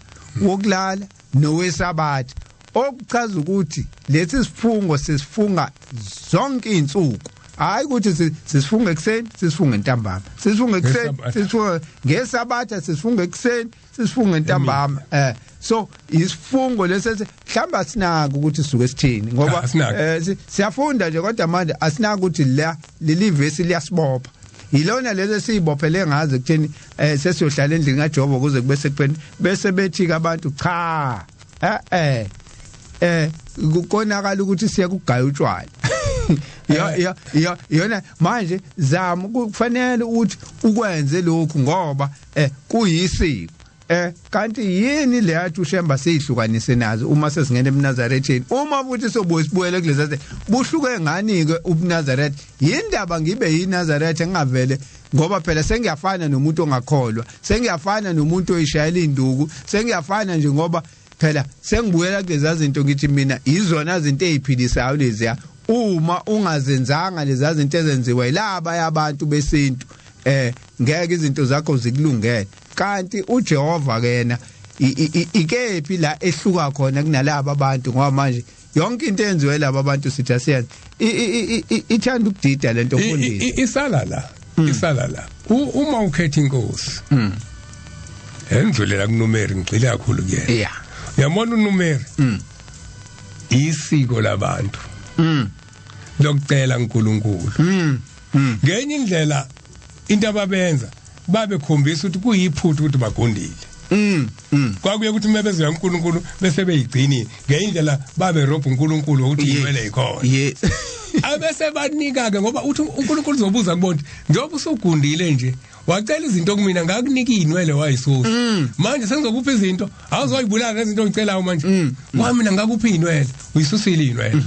A: wokulala nowesabatha, okuchaza ukuthi lesi sifungo sisifunga zonke izinsuku. Hayi ukuthi sisifunga ekuseni, sisifunga entambama, sisifunga ekuseni, sisifunga ngesabatha, sisifunga ekuseni, sisifunga entambama. So isifungo lesi mhlamba asinaka ukuthi sisuke sithini ngoba siyafunda nje kodwa manje asinaka ukuthi la leli verse liyasibopha. Yilona lezi esizibophele ngazo ekutheni sesiyohlala endlini kaJehova kuze kube sekupheleni, bese bethi ke abantu cha kukonakala ukuthi siye kugaya utshwala. Ya yona manje zama kufanele ukuthi ukwenze lokhu ngoba kuyisiko. Kanti yini le yathi uShemba seyihlukanise nazo uma sesingena ebuNazaretheni? Uma futhi sobuye sibuyele kulezi, buhluke ngani ke ubuNazaretha? Yindaba ngibe yiNazaretha ngingavele, ngoba phela sengiyafana nomuntu ongakholwa, sengiyafana nomuntu oyishayela induku, sengiyafana nje, ngoba phela sengibuyela kulezi zinto. Ngithi mina izona izinto eziphilisayo leziya, uma ungazenzanga lezi zinto ezenziwa yilaba yabantu besintu, ngeke izinto zakho zikulungele. Kanti uJehova ke yena ikephi la ehluka khona kunalabo abantu? Ngoba manje yonke into eyenziwe laba abantu sithi asiyenze, ithanda ukudida lento, mfundisi.
B: Isala la, isala la. Uma ukhetha inkosi, endlulela kuNumeri, ngigxile kakhulu kuyena. Uyabona uNumeri, isiko labantu lokucela uNkulunkulu. Ngenye indlela into ababenza, babekhombisa ukuthi kuyiphutha ukuthi bagundile. Kwakuye ukuthi uma bezoya uNkulunkulu bese beyigcinile, ngendlela babe robha uNkulunkulu ukuthi inwele ikhona. Abese banika ke, ngoba uthi uNkulunkulu uzobuza kubona, njengoba usugundile nje, wacela izinto kumina, ngakunika inwele, wayisusa, manje sengizokupha izinto, awuzoyibulala lezinto ongicelayo manje. Kwamina ngakupha inwele, uyisusile inwele.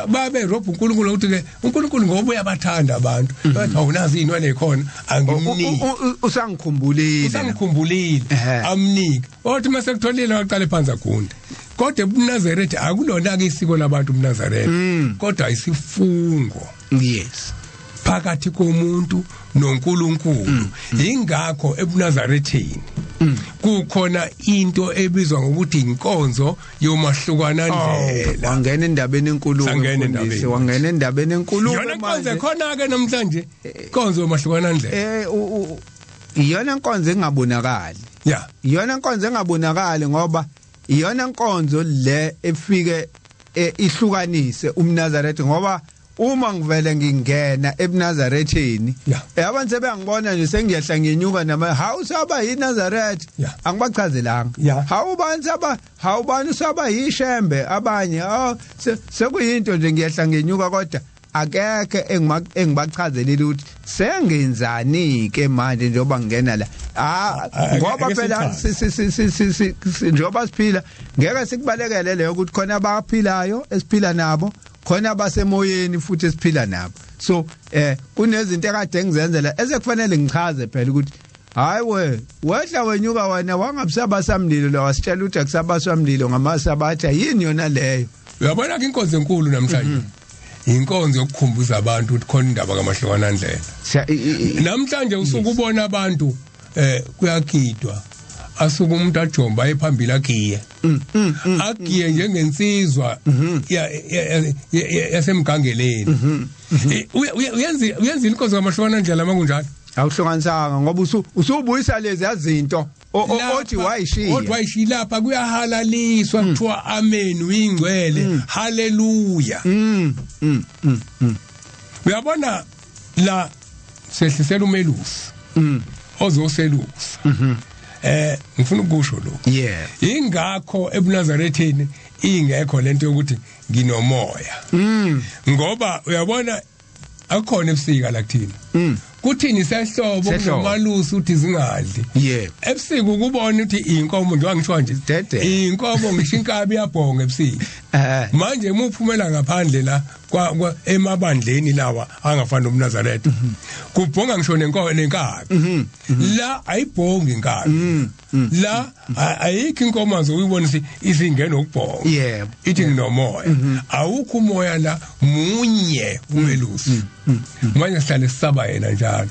B: Babe robha uNkulunkulu ukuthi ke uNkulunkulu ngoba uyabathanda abantu, bathi awunazi inwele ikhona, angimniki.
A: Usangikhumbulile.
B: Usangikhumbulile, amnike. Othi mase kutholile waqala phansi agunde. Kodwa ebuNazaretha akulona ke isiko labantu ubuNazaretha, kodwa isifungo phakathi komuntu noNkulunkulu. Ingakho ebuNazaretheni kukhona into ebizwa ngokuthi inkonzo yomahlukana ndlela.
A: Wangena endabeni enkulu.
B: Sangena endabeni.
A: Wangena endabeni enkulu.
B: Yona inkonzo ekhona ke namhlanje, inkonzo yomahlukana ndlela.
A: Iyona nkonzo engabonakali. Iyona nkonzo engabonakali, ngoba iyona nkonzo le efike ihlukanise umNazaretha, ngoba uma ngivele ngingena ebuNazaretheni, abantu sebeyangibona nje sengiyehla ngenyuka nama, hawu, saba yiNazaretha, angibachazelanga. Hawu, bani saba, hawu, bani saba yishembe, abanye, oh, sekuyinto nje ngiyehla ngenyuka, kodwa akekho engibachazelile ukuthi sengenzani ke manje njengoba ngingena la. Ah, ngoba
B: ake
A: phela
B: sichaze.
A: Njengoba siphila, ngeke sikubalekele leyo ukuthi khona abaphilayo esiphila nabo, khona abasemoyeni futhi esiphila nabo. So kunezinto ekade ngizenzela esekufanele ngichaze phela ukuthi hayi we, wehla wenyuka wena, wangabusaba samlilo lo, wasitshela ukuthi akusabaswa mlilo ngamasabatha, yini yona leyo?
B: Uyabona ke, inkonzo enkulu namhlanje inkonzo yokukhumbuza abantu ukuthi khona indaba kamahlukana ndlela. Namhlanje usuke ubona abantu, kuyagidwa, asuke umuntu ajomba aye phambili, agiye, agiye njengensizwa yasemgangeleni. Uyenza inkonzo kamahlukana ndlela makunjalo.
A: Awuhlukanisanga, ngoba usubuyisa lezi azinto othi wayishiya.
B: Othi wayishiya. Lapha kuyahalaliswa, kuthiwa amen, uyingcwele, haleluya. Uyabona la sehlisela umelusi ozoselusa. Ngifuna ukusho lokho. Ingakho ebuNazaretheni ingekho lento yokuthi nginomoya, ngoba uyabona akukhona ebusika la kuthina, kuthini sehlobo.
A: Sehlobo.
B: Kunomalusi uthi zingadli. Ebusika ukubona ukuthi inkomo, njengoba ngisho nje,
A: Dede.
B: inkomo, ngisho inkabi iyabhonga ebusika. Manje uma uphumela ngaphandle la emabandleni lawa angafani nobuNazaretha, kubhonga ngisho nenkomo nenkabi. La ayibhongi inkabi la, ayikho inkomo uyibona isingena ukubhonga ithi nginomoya. Awukho umoya la, munye umelusi. Manje sihlale sisaba yena njalo.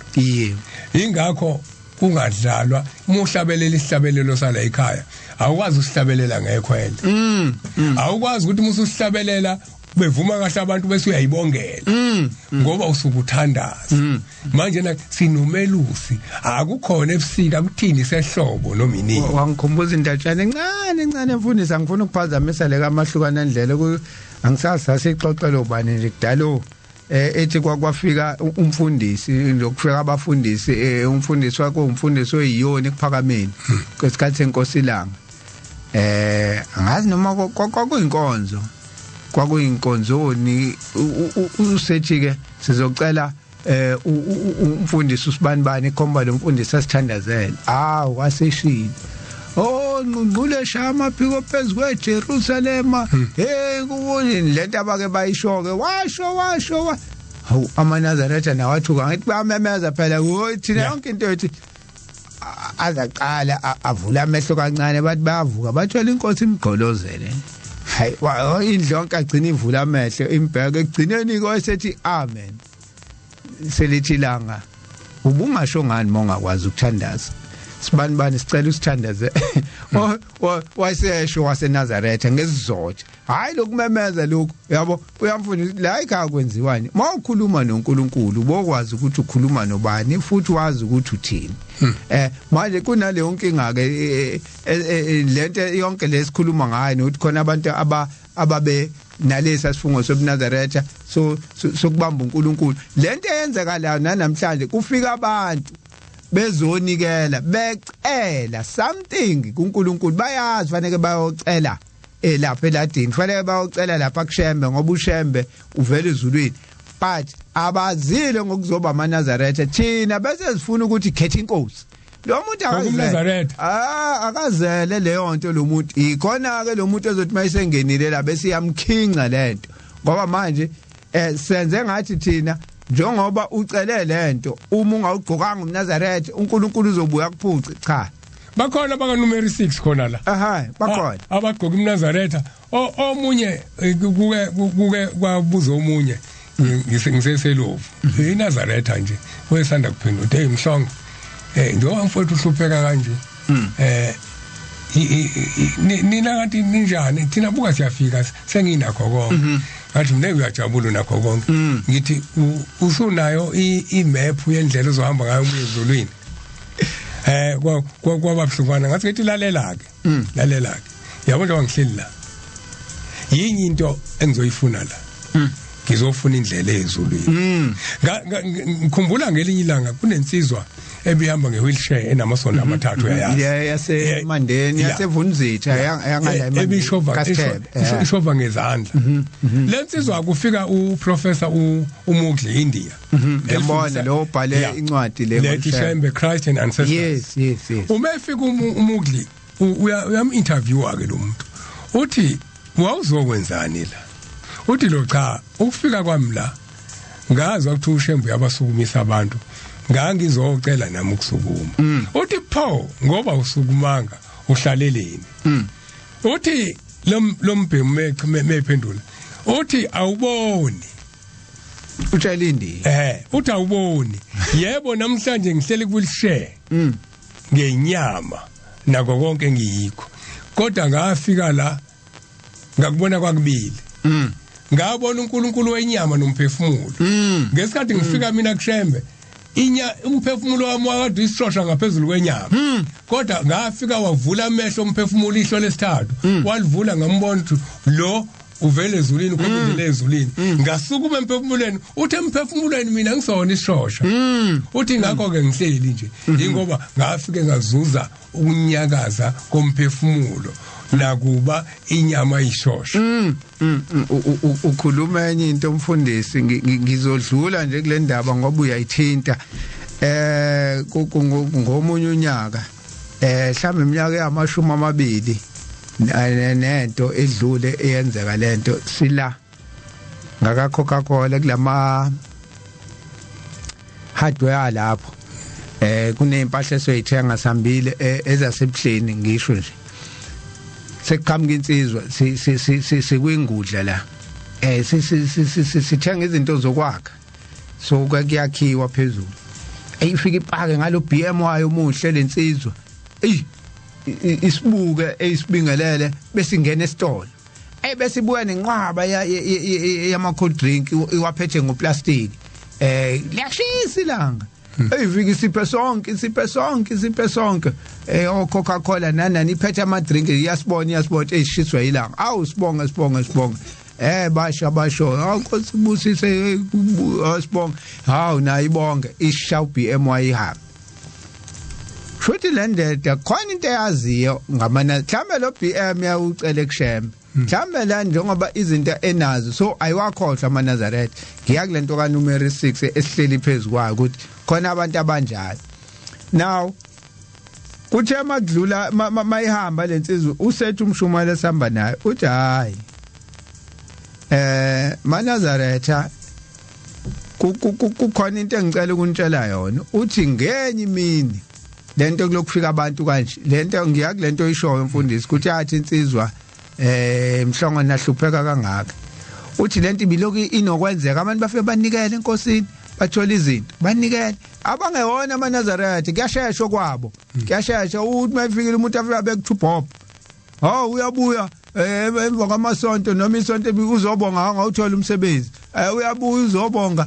B: Ingakho kungadlalwa. Uma uhlabelela isihlabelelo sala ekhaya, awukwazi ukusihlabelela ngekhwele. Awukwazi ukuthi uma usuhlabelela bevuma kahle abantu bese uyayibongela, ngoba usuke uthandaza. Manje na sinomelusi, akukhona ebusika, kuthini sehlobo noma inini.
A: Wangikhumbuza indatshana encane encane, mfundisi. Angifuni ukuphazamisa le kamahlukana ndlela, angisazi sasixoxela ubani nje kudalo, ethi kwakwafika umfundisi, lokufika abafundisi, umfundisi wakho, umfundisi oyiyoni kuphakameni kwesikhathi senkosi ilanga. Angazi noma kwakuyinkonzo, kwakuyinkonzoni, usethi ke sizocela Umfundisi usibanibani ikhomba lo mfundisi asithandazele. Awu, waseshilo, "Oh, ngqungqule, shaya amaphiko phezu kweJerusalema." Hey, kuboni lento abake bayisho ke, washo washo. Hawu, amaNazaretha nawathuka, ngithi bayamemeza phela thina yonke into ethi azaqala avula amehlo kancane, bathi bayavuka, bathola inkosi imgqolozele. Hayi, indlu yonke agcina ivula amehlo imbheke, ekugcineni kwasethi amen. Selithi ilanga, "Ubungasho ngani mongakwazi ukuthandaza? Sibani bani, sicela usithandaze." Wayesesho waseNazaretha ngesizotha, hayi lokumemeza lokhu, yabo. Uyamfundisa la ekhaya kwenziwani mawukhuluma noNkulunkulu, bokwazi ukuthi ukhuluma nobani futhi wazi ukuthi uthini. Manje kunaleyo nkinga ke, lento yonke lesikhuluma ngayo, nokuthi khona abantu ababe nalesa sifungo sobuNazaretha, so sokubamba uNkulunkulu. Lento eyenzeka la namhlanje, kufika abantu bezonikela, becela something kuNkulunkulu. Bayazi fanele bayocela elapha eladini, fanele bayocela lapha kuShembe, ngoba uShembe uvela ezulwini, but abazile ngokuzoba amaNazaretha. Thina bese sifuna ukuthi khetha inkosi. Lo muntu
B: akazele,
A: akazele leyo nto lo muntu. Ikhona ke lo muntu ezothi mayisengenile la bese iyamkhinca lento, ngoba manje senze ngathi thina njengoba ucele lento, uma ungawugqokanga umNazaretha, uNkulunkulu uzobuya kuphuce. Cha.
B: Bakhona baka number 6 khona la.
A: Aha, bakhona.
B: Abagqoka umNazaretha. Omunye kuke kwabuza omunye ngiseselovu, iNazaretha nje, wesanda kuphendula, "Hey Mhlongo, njengoba mfowethu uhlupheka kanje, nina ngathi ninjani? Thina buka siyafika, senginakho konke." Ngathi mina, "Uyajabula nakho konke." Ngithi, "Usunayo i-map yendlela ozohamba ngayo ubuye ezulwini?" Kwaba buhlungwana. Ngathi, ngithi, "Lalela ke, lalela ke, yabo, njengoba ngihleli la, yinye into engizoyifuna la, ngizofuna indlela ezulwini." Ngikhumbula ngelinye ilanga kunensizwa ebihamba nge-wheelchair enamasondo amathathu, uyayazi.
A: Yasemandeni, yasevunzitha, yangala.
B: Ebishova, ishova ngezandla lensizwa. Kufika uprofessor uMugli, India.
A: Ngiyambona lo bhale incwadi le.
B: Lethi Shembe Christ and Ancestors.
A: Yes.
B: Uma efika uMugli, uyam interviewa ke lo muntu, uthi, "Wawuzokwenzani la?" Uthi lo, "Cha, ukufika kwami la ngazwa ukuthi uShembe uyabasukumisa abantu, ngangizocela nami ukusukuma." Uthi, "Pho ngoba usukumanga, uhlaleleni?" Uthi lo mbhemu mephendula, uthi, "Awuboni?"
A: Utshela indi.
B: Uthi, "Awuboni? Yebo, namhlanje ngihleli ku-wheelchair ngenyama nako konke engiyikho, kodwa ngafika la ngakubona kwakubili. Ngabona uNkulunkulu wenyama nomphefumulo. Ngesikhathi ngifika mina kuShembe, inya umphefumulo wami wakade isishosha ngaphezulu kwenyama, kodwa ngafika wavula amehlo umphefumulo, ihlo lesithathu walivula, ngambona ukuthi lo uvele ezulwini, ukhomba indlela ezulwini. Ngasukuma emphefumulweni." Uthi, "Emphefumulweni mina ngisona isishosha." Uthi, "Ngakho ke ngihleli nje ingoba ngafike ngazuza ukunyakaza komphefumulo nakuba inyama ishosha."
A: Ukhuluma enye into umfundisi, ngizodlula nje kule ndaba ngoba uyayithinta. Ngomunye unyaka, mhlawumbe iminyaka yama-20 nento edlule, eyenzeka lento, sila ngaka Coca-Cola kulama hardware lapho, kunempahla esoyithenga, sambile ezasebuhleni. Ngisho nje sekuqhamuka insizwa, sikwingudla la, sithenga izinto zokwakha, so kuyakhiwa phezulu. Eyifika ipake ngalo BM wayo umuhle lensizwa, ey, isibuke, eyisibingelele, bese ingena esitolo, bese ibuya nenqwaba yama cold drink, iwaphethe ngoplastic. Liyashisa ilanga. Eyifika isiphe sonke, isiphe sonke, isiphe sonke, o Coca-Cola nanani, iphethe ama drink, iyasibona, iyasibona, eyishiswa ilanga. Awu, sibonge, sibonge, sibonge. Basho basho, "Awu Nkosi, busise." Sibonge. Hawu, nayi ibonge, isha BM wayihamba. Futhi le ndoda khona into eyaziyo ngamana, mhlambe lo BM yawucela kuShembe. Mhlambe la njengoba izinto enazo, so ayiwakhohlwa amaNazaretha. Ngiya kulento ka number 6 esihleli phezukwayo ukuthi khona abantu abanjalo. Now kuthe makudlula mayihamba lensizwa, usethu umshumayeli esihamba naye uthi, hayi, maNazaretha, kukhona into engicela ukunitshela yona. Uthi ngenye imini lento kulokufika abantu kanje, lento ngiya kulento oyishoyo mfundisi, ukuthi athi insizwa Mhlongo nahlupheka kangaka. Uthi lento ibiloku inokwenzeka, abantu bafike banikele enkosini, bathola izinto, banikele abangewona amaNazaretha, kuyashesha kwabo, kuyashesha. Uthi mayifikile umuntu afika bekuthu bob, hawu, uyabuya emva kwamasonto noma isonto uzobonga ngawuthola umsebenzi, uyabuya uzobonga,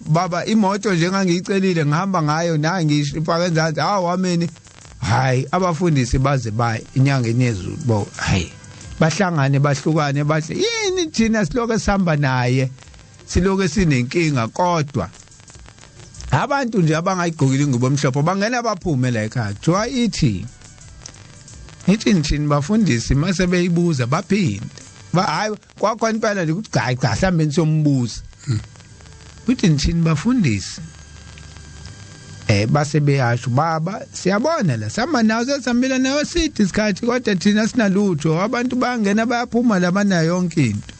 A: baba, imoto nje engangiyicelile ngihamba ngayo, nayi ngishifaka enzansi, hawu, ameni. Hayi, abafundisi baze baye inyangeni yezulu bo, hayi, bahlangane bahlukane, bahle yini, thina siloke sihamba naye, siloke sinenkinga, kodwa abantu nje abangayigqokile ingubo emhlophe bangena baphume la ekhaya. Kuthiwa ithi nithini bafundisi? Mase beyibuza baphinde ba, hayi, kwakhona impela nje ukuthi cha cha, mhlambe nisombuza uthi nithini bafundisi? Base beyasho, baba, siyabona la sihamba nawe, sesihambile nawe sithi isikhathi, kodwa thina sinalutho, abantu bayangena bayaphuma labanayo yonke into.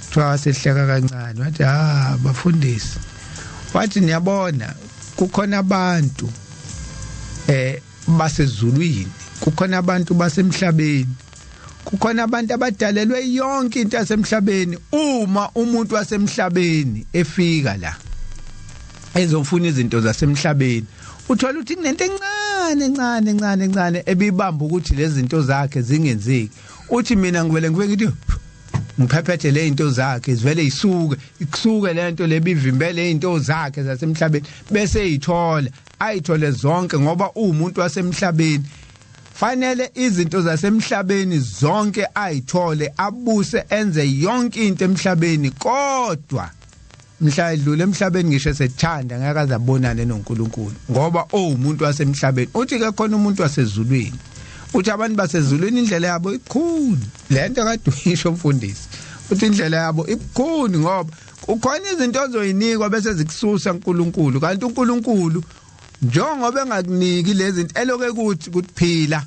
A: Kuthiwa sehleka kancane, wathi, ah, bafundisi, wathi niyabona kukhona abantu basezulwini, kukhona abantu basemhlabeni, kukhona abantu abadalelwe yonke into yasemhlabeni. Uma umuntu wasemhlabeni efika la ezofuna izinto zasemhlabeni, uthola ukuthi kunento encane encane encane encane ebibamba ukuthi lezi zinto zakhe zingenzeki. Uthi mina ngivele ngifike ngithi ngiphephethe le zinto zakhe, zivele isuke ikusuke lento lebivimbele izinto zakhe zasemhlabeni, bese eyithola, ayithole zonke, ngoba uwumuntu wasemhlabeni, fanele izinto zasemhlabeni zonke ayithole, abuse, enze yonke into emhlabeni. Kodwa mhla edlula emhlabeni, ngisho esethanda, ngeke azabonane noNkulunkulu, ngoba owumuntu wasemhlabeni. Uthi ke khona umuntu wasezulwini, uthi abantu basezulwini indlela yabo ibukhuni, lento kade uyisho mfundisi, uthi indlela yabo ibukhuni ngoba kukhona izinto ozoyinikwa bese zikususa uNkulunkulu, kanti uNkulunkulu njengoba engakuniki lezi zinto eloke kuthi kuphila,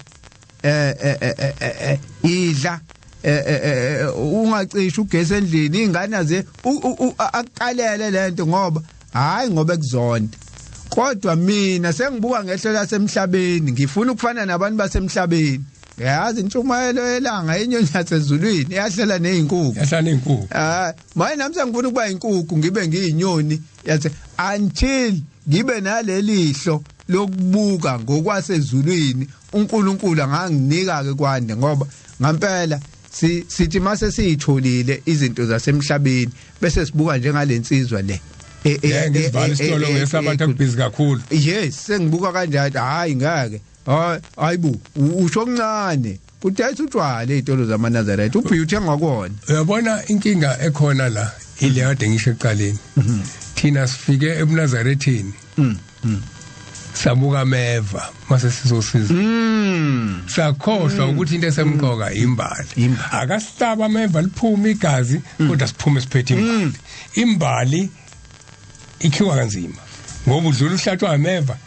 A: idla, ungacishi ugesi endlini, ingane aze akuqalele lento, ngoba hayi ngoba ekuzonda, kodwa mina sengibuka ngehlo lasemhlabeni, ngifuna ukufana nabantu basemhlabeni. Yazi intshumayelo yelanga, inyoni yasezulwini iyahlela nezinkukhu.
B: Yahlela nezinkukhu.
A: Ah, manje nami sengifuna ukuba inkukhu, ngibe ngiyinyoni yathi, until ngibe nalelihlo lokubuka ngokwasezulwini, uNkulunkulu anganginika ke kwande, ngoba ngempela sithi mase siyitholile izinto zasemhlabeni bese sibuka njengalensizwa le.
B: Ngisivala isitolo ngesabatha, kubhizi kakhulu.
A: Yes, sengibuka kanjani, hayi ngeke, hayi, hayibo, usho okuncane, kudayisa utshwala ezitolo zamaNazaretha, ubhiya uthenga kona.
B: Uyabona inkinga ekhona la ile kade ngisho ekuqaleni, thina sifike ebuNazarethini, sabuka meva mase sizosiza, sakhohlwa ukuthi into esemqoka imbali. Akasihlaba ameva liphuma igazi, kodwa siphume siphethe imbali. Imbali ikhiwa kanzima ngoba udlula uhlatshwa ameva,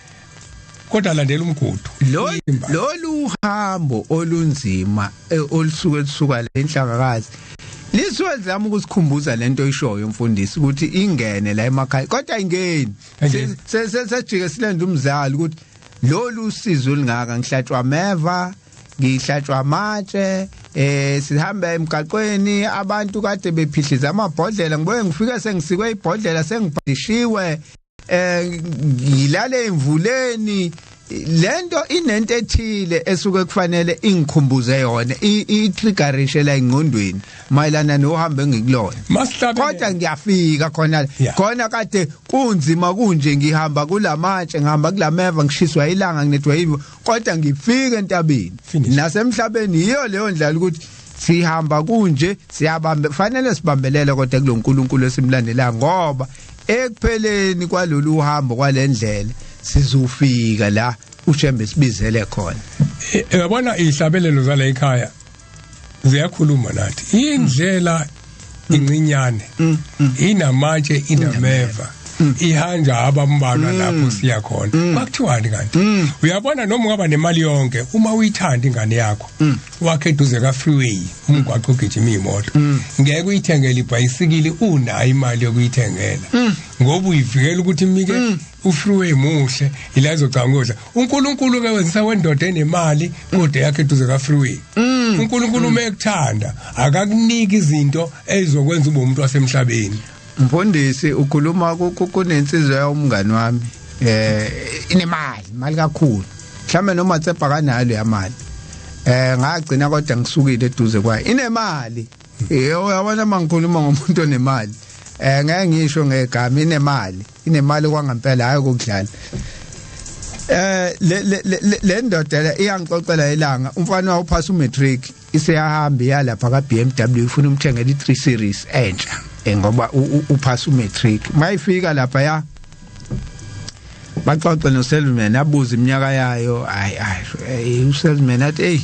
B: kodwa landela umgudu.
A: Lo lolu hambo olunzima olusuke lusuka le inhlakakazi lisuke lizama ukusikhumbuza lento oyishoyo mfundisi, ukuthi ingene la emakhaya, kodwa ayingeni, sesijike silenza umzali ukuthi lolu sizo olungaka, ngihlatshwa ameva, ngihlatshwa amatshe, sihamba emgaqweni, abantu kade bephihliza amabhodlela, ngibuye ngifike sengisikwe ibhodlela, sengibhadishiwe, ngilale emvuleni. Lento inento ethile esuke kufanele ingikhumbuze yona, i-triggerishe la engqondweni mayelana nohambo engikulona, kodwa ngiyafika khona khona kade kunzima kunje, ngihamba kulamatshe, ngihamba kulameva, ngishiswa ilanga, nginethwa yivo, kodwa ngifika entabeni. Nasemhlabeni yiyo leyo ndlela, ukuthi sihamba kunje, siyabambe, fanele sibambelele kodwa kuloNkulunkulu esimlandelayo, ngoba ekupheleni kwalolu hambo, kwalendlela, sizofika la uShembe sibizele khona.
B: Uyabona ihlabelelo zala ekhaya Ziyakhuluma nathi. Indlela incinyane, inamatshe, inameva, ihanja abambalwa lapho siya khona. Kwakuthiwani kanti? Uyabona, noma ungaba nemali yonke, uma uyithanda ingane yakho, wakhe eduze ka freeway, umgwaqo ogijima imoto, ngeke uyithengele ibhayisikili unayo imali yokuyithengela, ngoba uyivikela ukuthi imike ufreeway muhle, ila izocanga ukudla. uNkulunkulu ke wenzisa wendoda enemali kodwa yakhe eduze ka freeway. uNkulunkulu uma ekuthanda akakuniki izinto ezizokwenza ube umuntu wasemhlabeni.
A: Mfundisi, ukhuluma kunensizwa yomngani wami, inemali, imali kakhulu, mhlambe noma tsepha kanalo yamali. Ngagcina kodwa ngisukile eduze kwayo. Inemali, yebo, uyabona mangikhuluma ngomuntu onemali, ngeke ngisho ngegama, inemali, inemali kwangempela, hayi ukudlala. Le ndoda le iyangixoxela ilanga umfana wawo uphasa umatric, iseyahamba iya lapha ka BMW, ifuna umthengela i3 series entsha, ngoba uphasa umatric. Mayifika lapha ya baxoxe no salesman, abuza iminyaka yayo. Hayi hayi, usalesman athi, "Hey,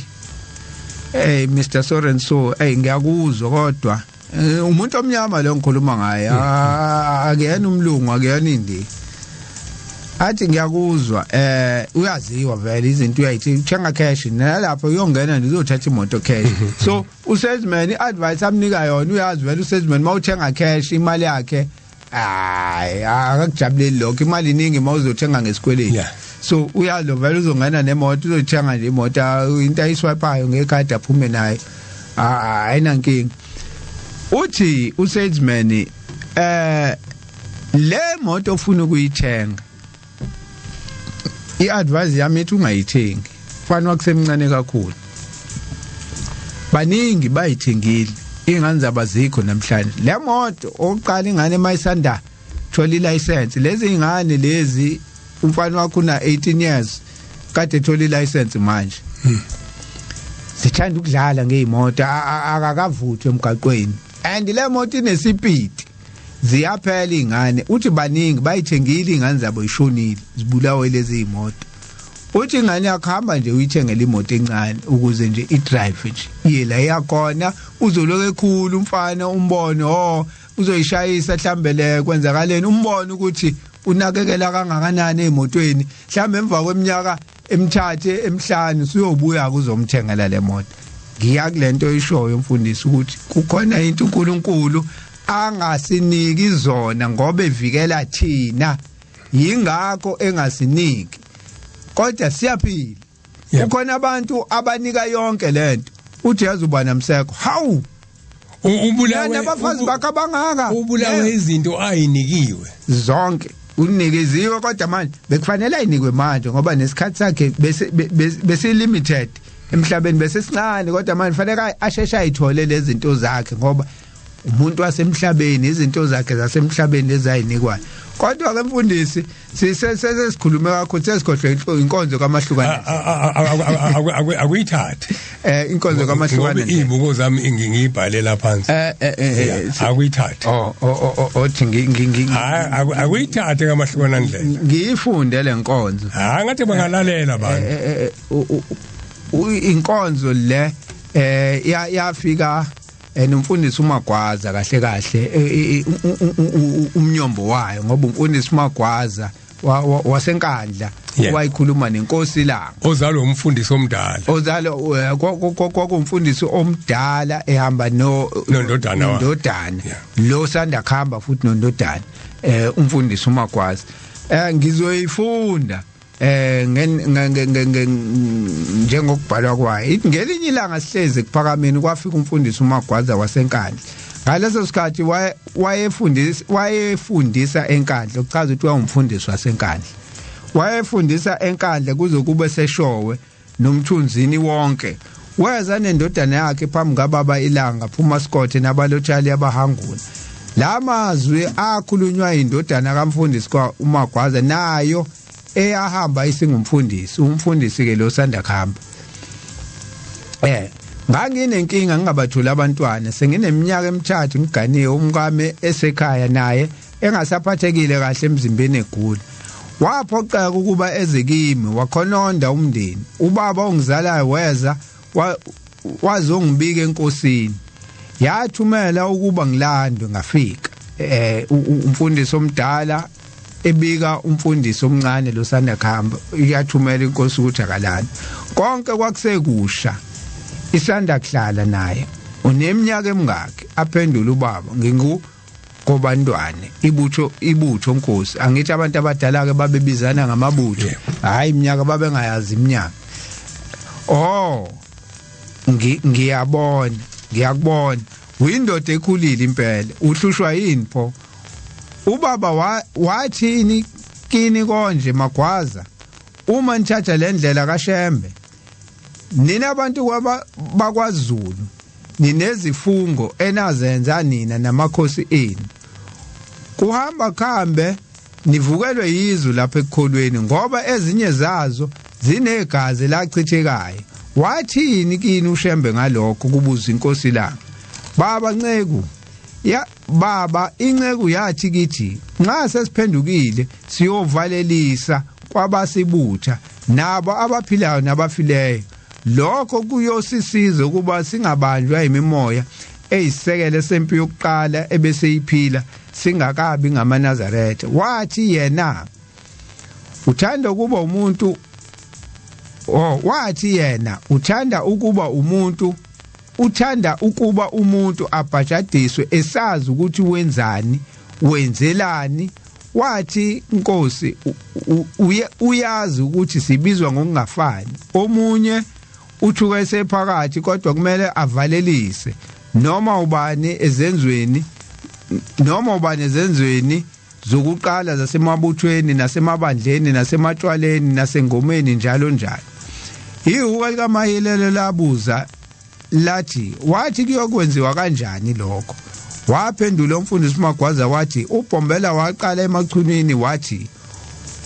A: hey Mr so and so, hey, ngiyakuzwa, kodwa umuntu omnyama lo ngikhuluma ngaye, akuyena umlungu, akuyena indi." Athi, "Ngiyakuzwa, uyaziwa vele izinto uyayithi uthenga cash, nalapho uyongena nje uzothatha imoto cash." So usalesman iadvice amnika yona, uyazi vele usalesman mawuthenga cash imali yakhe, hayi, akakujabuleli lokho, imali iningi mawuzothenga ngesikweletu. So uyalo vele uzongena nemoto, uzoyithenga nje imoto, into ayiswipayo ngekhadi aphume nayo, ayinankinga. Uthi usalesman, "Le moto ofuna ukuyithenga, iadvice yami ithi ungayithengi, mfana wakusemncane kakhulu. Baningi bayithengile, ingane zabo azikho namhlanje. Le moto oqala ingane mayisanda thola ilicense, lezi ingane lezi, umfana wakho una 18 years kade thola ilicense manje, sithanda ukudlala ngeimoto, akakavuthwe emgaqweni, and le moto inesipidi, ziyaphela ingane." Uthi baningi bayithengile, ingane zabo ishonile, zibulawe lezi imoto. Uthi ingane yakho hamba nje uyithengele imoto encane ukuze nje idrive nje iye la iyakhona, uzoloku ekhulu umfana, umbone, oh, uzoyishayisa mhlambe, le kwenzakaleni, umbone ukuthi unakekela kangakanani emotweni. Mhlambe emva kweminyaka 3, 5 usuyobuya kuzomthengela le moto. Ngiya kulento oyishoyo mfundisi, ukuthi kukhona into uNkulunkulu angasiniki zona ngoba evikela thina, yingakho engasiniki, kodwa siyaphila. Kukhona abantu abanika yonke lento, uthi yazi ubani amsekho, hawu,
B: Ubulawe
A: nabafazi bakhe abangaka.
B: Ubulawe izinto ayinikiwe.
A: Zonke unikeziwe, kodwa manje bekufanele ayinikwe manje ngoba nesikhathi sakhe bese bese limited emhlabeni, bese sincane, kodwa manje fanele asheshe ayithole lezi zinto zakhe ngoba umuntu wasemhlabeni, izinto zakhe zasemhlabeni lezayinikwayo. Kodwa ke mfundisi, sesikhulume kakhulu, sesikhohlwe inkonzo kamahlukana.
B: Akuyithathe.
A: Inkonzo kamahlukana.
B: Ngoba izibuko zami ngiyibhalela phansi. Akuyithathe.
A: Oh, othi ngi
B: Akuyithathe kamahlukana ndlela.
A: Ngiyifunde le nkonzo.
B: Hayi, ngathi bangalalela abantu.
A: Inkonzo le yafika nomfundisi uMagwaza, kahle kahle umnyombo wayo, ngoba umfundisi uMagwaza waseNkandla wayikhuluma nenkosi Langa,
B: ozalwa umfundisi omdala.
A: Ozalwa kwakumfundisi omdala ehamba no
B: nondodana.
A: Nondodana lo sanda khamba futhi nondodana, umfundisi uMagwaza. Ngizoyifunda njengokubhalwa kwayo. Ithi, ngelinye ilanga sihlezi kuphakameni, kwafika umfundisi uMagwaza waseNkandla. Ngaleso sikhathi wayefundisa eNkandla, ukuchaza ukuthi wayengumfundisi waseNkandla. Wayefundisa eNkandla kuze kube seshowe nomthunzini wonke. Weza nendodana yakhe phambi kababa Ilanga phuma Scott nabalotshali abahangula. Lamazwi akhulunywa indodana kamfundisi kwa uMagwaza, nayo eyahamba isingumfundisi, umfundisi ke lo sanda khamba. Nganginenkinga ngingabatholi abantwana, sengineminyaka 3 ngiganiwe, umkame esekhaya naye engasaphathekile kahle emzimbeni egula. Waphoqeka ukuba eze kimi, wakhononda umndeni. Ubaba ongizalayo weza wazongibika enkosini, yathumela ukuba ngilandwe. Ngafika umfundisi omdala ebika umfundisi omncane lo sanda khamba, iyathumela inkosi ukuthi akalani. Konke kwakusekusha, isanda kuhlala naye. Uneminyaka emingaki? Aphendula ubaba, ngingu kobantwane ibutho nkosi. Angithi abantu abadala ke babebizana ngamabutho, hayi iminyaka babengayazi iminyaka. Oh, ngiyabona, ngiyakubona uyindoda ekhulile impela, uhlushwa yini pho? Ubaba wathini kini konje Magwaza uma nithatha le ndlela kaShembe? Nina abantu bakwaZulu ninezifungo enazenza nina namakhosi enu, kuhamba khambe nivukelwe yizwe lapha ekukholweni, ngoba ezinye zazo zinegazi lachithekayo. Wathini kini uShembe ngalokho? Kubuza inkosi la. Baba nceku ya baba, inceku yathi kithi nxa sesiphendukile siyovalelisa kwabasibutha nabo abaphilayo nabafileyo. Lokho kuyosisiza ukuba singabanjwa imimoya eyisekele sempi yokuqala ebeseyiphila singakabi ngamaNazaretha. Wathi yena uthanda ukuba umuntu, wathi yena uthanda ukuba umuntu, uthanda ukuba umuntu abhajadiswe esazi ukuthi wenzani, wenzelani. Wathi inkosi uyazi ukuthi sibizwa ngokungafani, omunye uthuka esephakathi kodwa kumele avalelise noma ubani ezenzweni, noma ubani ezenzweni zokuqala zasemabuthweni nasemabandleni nasematshwaleni nasengomeni njalo njalo. Ihuka likaMahilelo labuza lathi, wathi kuyokwenziwa kanjani lokho? Waphendula umfundisi Magwaza wathi uBhombela waqala emachunini wathi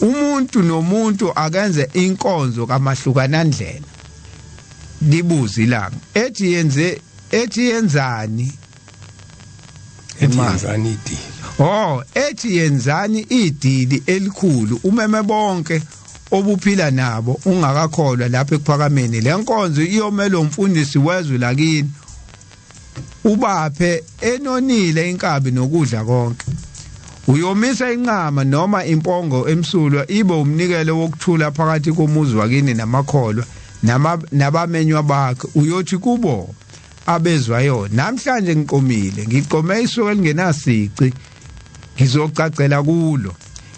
A: umuntu nomuntu akenze inkonzo kamahlukanandlela. Libuza ilanga ethi yenze, ethi yenzani,
B: ethi yenzani idili.
A: Oh, ethi yenzani idili elikhulu, umeme bonke obuphila nabo ungakakholwa lapha ekuphakameni. Lenkonzo iyomela umfundisi wezwe lakini, ubaphe enonile inkabi nokudla konke. Uyomisa inqama noma impongo emsulwa ibe umnikelo wokuthula phakathi komuzi wakini namakholwa nabamenywa bakhe. Uyothi kubo abezwayo, namhlanje ngiqomile, ngiqome isuku elingenasici, ngizocacela kulo.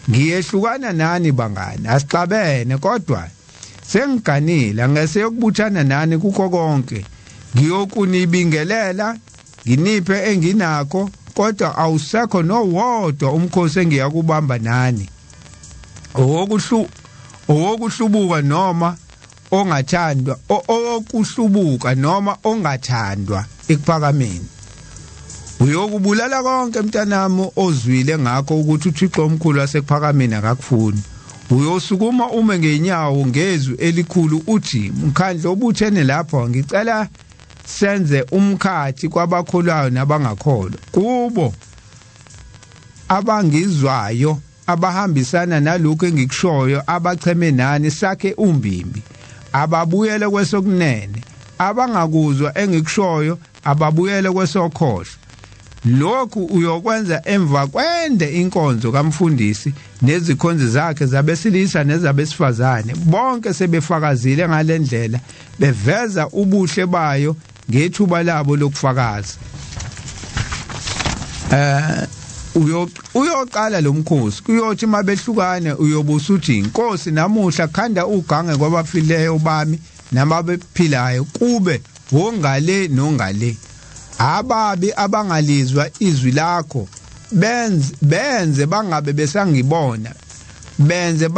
A: Ngiyehlukana nani bangani, asixabene kodwa sengiganile, angeseyokubuthana nani kukho konke. Ngiyokunibingelela nginiphe enginakho, kodwa awusekho nowodwa umkhosi engiyakubamba nani, owokuhlubuka noma ongathandwa, owokuhlubuka noma ongathandwa ekuphakameni. Uyokubulala konke mntanami ozwile ngakho ukuthi uThixo omkhulu wasekuphakameni akakufuni. Uyosukuma ume ngenyawo ngezwi elikhulu uthi, mkhandlo obuthene lapho, ngicela senze umkhathi kwabakholwayo nabangakholwa, kubo abangizwayo abahambisana nalokho engikushoyo, abacheme nani sakhe umbimbi, ababuyele kwesokunene, abangakuzwa engikushoyo ababuyele kwesokhohlo. Lokhu uyokwenza emva kwende inkonzo kamfundisi nezikhonzi zakhe zabesilisa nezabesifazane, bonke sebefakazile ngalendlela, beveza ubuhle bayo ngethuba labo lokufakaza. Uyoqala lo mkhosi, kuyothi mabehlukane uyobusuthi, Nkosi namuhla khanda ugange kwabafileyo bami nababephilayo, kube wongale nongale. Ababi abangalizwa izwi lakho benze bangabe besangibona, benze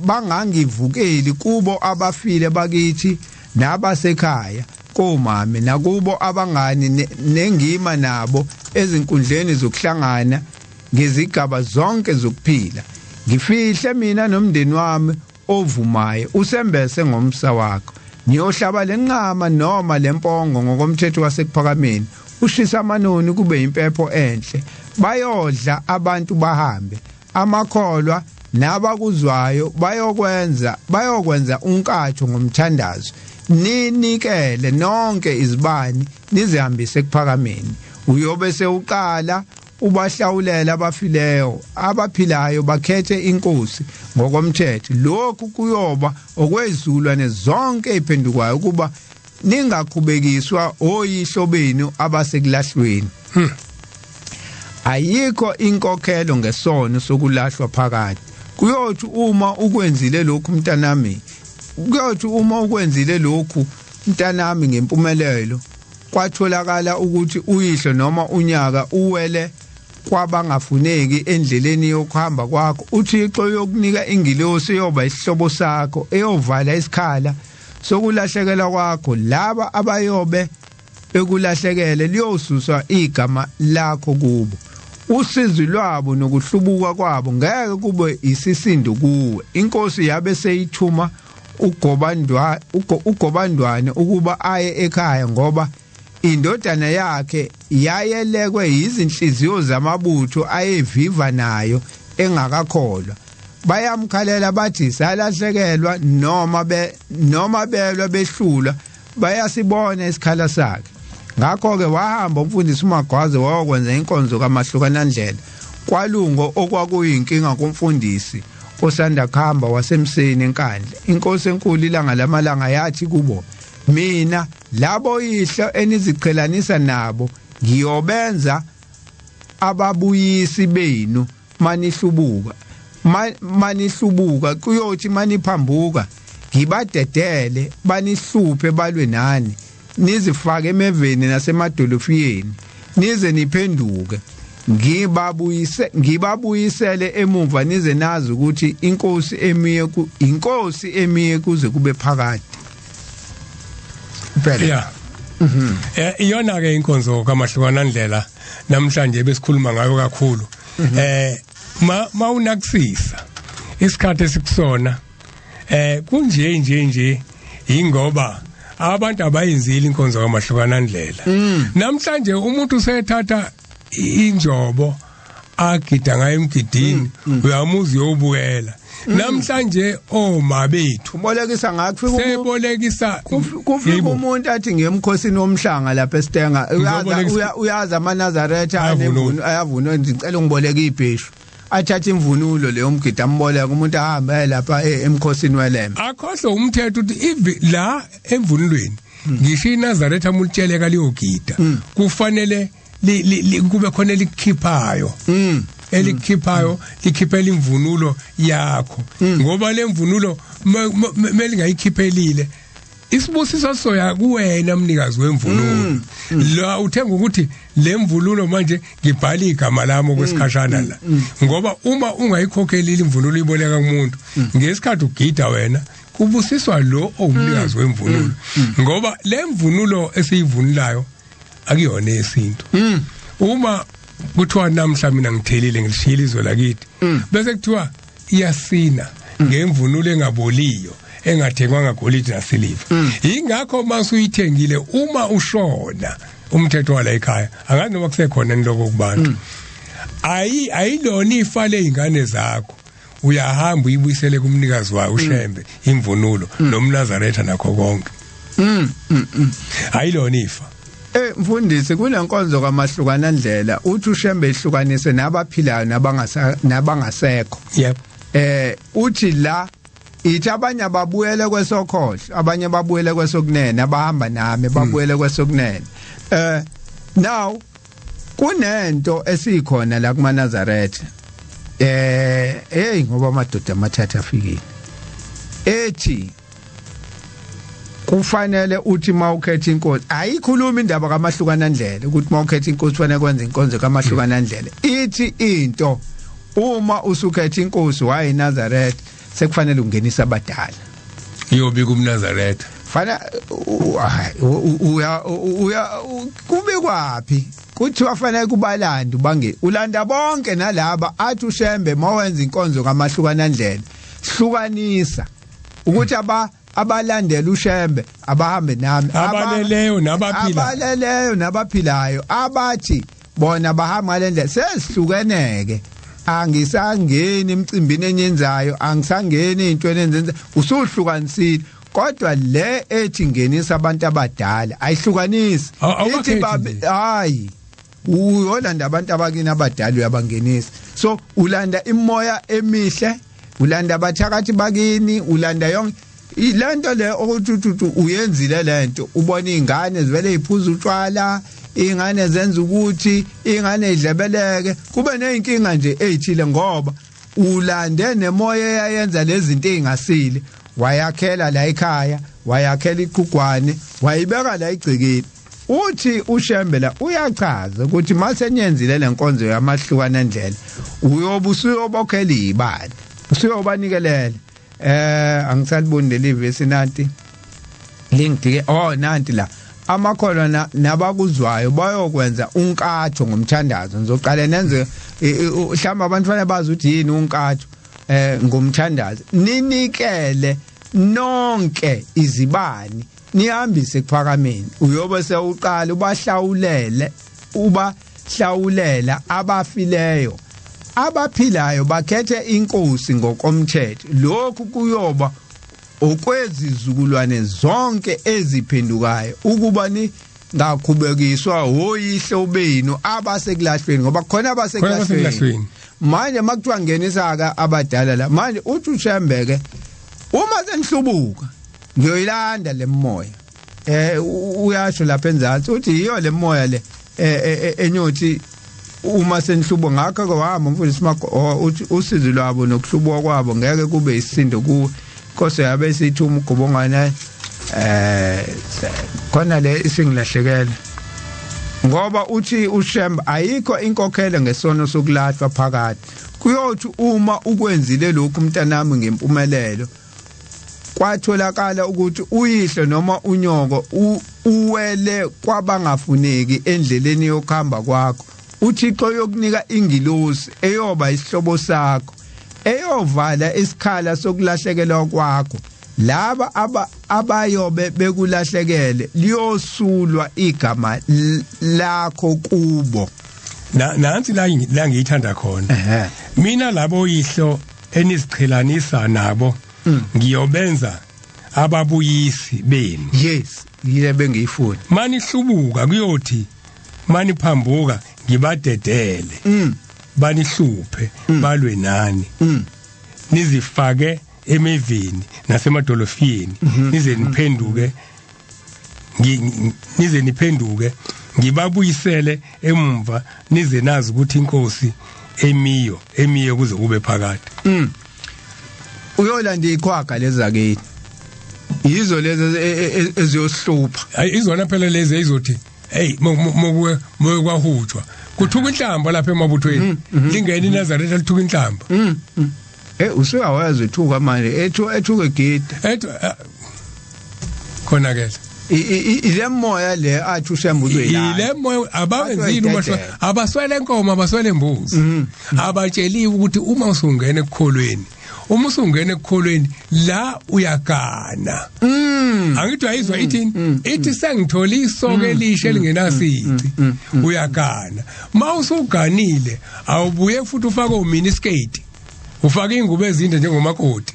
A: bangangivukeli kubo abafile bakithi nabasekhaya komame, nakubo abangani nengima nabo ezinkundleni zokuhlangana ngezigaba zonke zokuphila. Ngifihle mina nomndeni wami ovumayo, usembese ngomsa wakho. Ngiyohlaba lenqama noma lempongo ngokomthetho wasekuphakameni, ushisa amanoni kube impepho enhle. Bayodla abantu bahambe, amakholwa nabakuzwayo bayokwenza unkatho ngomthandazo. Ninikele nonke izibani nizihambise ekuphakameni. Uyobe sewuqala ubahlawulela abafileyo, abaphilayo bakhethe inkosi ngokomthetho. Lokhu kuyoba okwezulwane zonke iphendukayo, ukuba ningakhubekiswa oyihlo benu abasekulahlweni. Ayikho inkokhelo ngesono sokulahlwa phakathi. Kuyothi uma ukwenzile lokhu mntanami, kuyothi uma ukwenzile lokhu mntanami ngempumelelo, kwatholakala ukuthi uyihlo noma unyaka uwele kwabangafuneki endleleni yokuhamba kwakho, uThixo yokunika ingilosi eyoba isihlobo sakho, eyovala isikhala sokulahlekelwa kwakho. Laba abayobe bekulahlekele liyosuswa igama lakho kubo. Usizi lwabo nokuhlubuka kwabo ngeke kube isisindo kuwe. Inkosi yabe seyithuma uGobandwane ukuba aye ekhaya, ngoba indodana yakhe yayelekwe izinhliziyo zamabutho ayeviva nayo engakakholwa. Bayamkhalela bathi salahlekelwa, noma belwa behlula, bayasibona isikhala sakhe. Ngakho ke wahamba umfundisi uMagwaze wayokwenza inkonzo kaMahlukanandlela kwalungo, okwakuyinkinga kumfundisi osanda kuhamba wasemseni eNkandla. Inkosi enkulu ilanga lamalanga yathi kubo, mina labo yihlo eniziqhelanisa nabo ngiyobenza ababuyisi benu manihlubuka, manihlubuka kuyothi maniphambuka ngibadedele banihluphe balwe nani, nizifake emeveni nasemadolofiyeni nize niphenduke, ngibabuyisele emuva, nize nazi ukuthi inkosi emiye inkosi emiye kuze kube phakade.
B: Phela yeah. Iyona ke inkonzo kaMahlukanandlela namhlanje besikhuluma ngayo kakhulu. Mawunakusisa isikhathi esikusona kunje nje nje ingoba abantu abayenzile inkonzo kaMahlukanandlela. Namhlanje umuntu usethatha injobo agida ngayo emgidini, uyamuzi uyobukela. Namhlanje oma bethu
A: ubolekisa ngakho,
B: sebolekisa
A: kufika umuntu athi ngiyemkhosini womhlanga lapha eStenga, uyaza amaNazaretha ayavuna, ngicela ungiboleke ibheshu, athatha imvunulo leyo mgidi amboleka umuntu ahambe lapha emkhosini welembe.
B: Akhohle umthetho ukuthi la emvunulweni ngisho iNazaretha mulitsheleka liyogida, kufanele kube khona elikhiphayo, elikhiphayo likhiphela imvunulo yakho, ngoba lemvunulo melingayikhiphelile isibusiso soya kuwena mnikazi wemvunulo. La uthenga ukuthi lemvunulo manje ngibhala igama lami okwesikhashana la, ngoba uma ungayikhokhelile imvunulo iboleka kumuntu ngesikhathi ugida wena kubusiswa lo owumnikazi wemvunulo, ngoba lemvunulo esiyivunulayo akuyona yesintu. Uma kuthiwa namhla mina ngithelile ngilishiyile izwe lakithi, bese kuthiwa iyasina ngemvunulo engaboliyo engathengwa ngagolide nasiliva. Ingakho masuyithengile uma ushona umthetho wala ekhaya, angazi noma kusekhona niloko kubantu, ayilona ifa lezingane zakho, uyahamba uyibuyisele kumnikazi wayo uShembe imvunulo nomNazaretha nakho konke. Ayilona ifa.
A: Mfundisi, kunenkonzo kaMahlukanandlela uthi uShembe ihlukanise nabaphilayo nabangasekho.
B: Yep.
A: Uthi la ithi abanye babuyele kwesokhohlo, abanye babuyele kwesokunene, abahamba nami babuyele kwesokunene. Now kunento esikhona la kumaNazaretha. Hey ngoba amadoda amathathu afikile. Ethi kufanele uthi mawukhetha inkosi, ayikhuluma indaba kaMahlukanandlela ukuthi mawukhetha inkosi kufanele kwenze inkonzo kaMahlukanandlela. Ithi into uma usukhetha inkosi wayeNazaretha sekufanele ungenise abadala.
B: Iyobika umNazaretha.
A: Fana uya uya kube kwapi? Kuthiwa fanele kubalanda bange ulanda bonke nalaba athi uShembe mawenza inkonzo kaMahlukanandlela hlukanisa ukuthi abalandela uShembe abahambe nami,
B: abaleleyo nabaphilayo,
A: abaleleyo nabaphilayo, abathi bona bahamba ngalendlela sesihlukeneke, angisangeni emcimbini enyenzayo, angisangeni ezintweni enzenza, usuhlukanisile. Kodwa le ethi ngenisa abantu abadala ayihlukanisi, ithi hayi uyolanda abantu abakini abadala uyabangenisa. So ulanda imoya emihle, ulanda abathakathi bakini, ulanda yonke ilento le okuthi uyenzile lento. Ubona izingane zivele iphuza utshwala, ingane zenza ukuthi ingane idlebeleke, kube nezinkinga nje ezithile ngoba ulande nemoya eyayenza lezi zinto ezingasile, wayakhela la ekhaya, wayakhela iqhugwane, wayibeka la igcikile. Uthi uShembe la uyachaza ukuthi masenyenzile lenkonzo yamahlukana endlela, uyobe usuyobokhela izibani, usuyobanikelela. Angisaliboni leli verse nanti lingidike. Oh, nanti la amakholwa nabakuzwayo bayokwenza unkatho ngomthandazo. Ngizoqala nenze mhlawumbe abantu fanele bazi ukuthi yini unkatho ngomthandazo. Ninikele nonke izibani nihambise ekuphakameni, uyobe sewuqala ubahlawulele, ubahlawulela abafileyo, abaphilayo bakhethe inkosi ngokomthetho. Lokhu kuyoba okwezizukulwane zonke eziphendukayo, ukuba ningakhubekiswa oyihlo benu abasekulahlweni, ngoba khona abasekulahlweni. Manje makuthiwa ngenisa ke abadala la, manje uthi uShembe ke uma senihlubuka ngiyoyilanda lemoya. Uyasho lapha enzansi uthi yiyo lemoya le enyothi uma senihlubo. Ngakho ke wahamba umfundisi uthi usizi lwabo nokuhlubuka kwabo ngeke kube isindo kuwe. Inkosi yabe sithuma ugobongwana khona le isingilahlekele, ngoba uthi uShembe ayikho inkokhelo ngesono sokulahlwa phakathi. Kuyothi uma ukwenzile lokhu mntanami ngempumelelo, kwatholakala ukuthi uyihlo noma unyoko uwele kwabangafuneki endleleni yokuhamba kwakho, uThixo yokunika ingilosi eyoba isihlobo sakho, eyovala isikhala sokulahlekelwa kwakho. Laba abayobe bekulahlekele liyosulwa igama lakho kubo.
B: Nansi la ngiyithanda khona mina, labo yihlo eniziqhelanisa nabo ngiyobenza ababuyisi benu.
A: Yes, yile bengiyifuna.
B: Manihlubuka kuyothi maniphambuka ngibadedele, banihluphe, balwe nani, nizifake emeveni nasemadolofiyeni, nize niphenduke, nize niphenduke ngibabuyisele emumva, nize nazi ukuthi inkosi emiyo kuze kube phakade.
A: Uyolanda iqhwaga lezakini, yizo lezi eziyohlupha.
B: Hayi, izona phela lezi ezizothi hey mokuwe mokwahutshwa kuthuka inhlamba lapha emabuthweni, lingena iNazaretha lithuka inhlamba.
A: Usuyawazi ethuka manje, ethuka egida
B: ethu khona ke
A: ile moya le athi uShembe uzoyilanda,
B: ile moya abawenzile uma abaswele inkomo, abaswele imbuzi, abatsheliwe ukuthi uma usungena ekukholweni, uma usungena ekukholweni la uyagana. Angithi ayizwa ithini, ithi sengithola isoke elisha elingenasici, uyagana. Mawusuganile awubuye futhi ufake uminiskirt, ufake ingubo ezinde njengomakoti,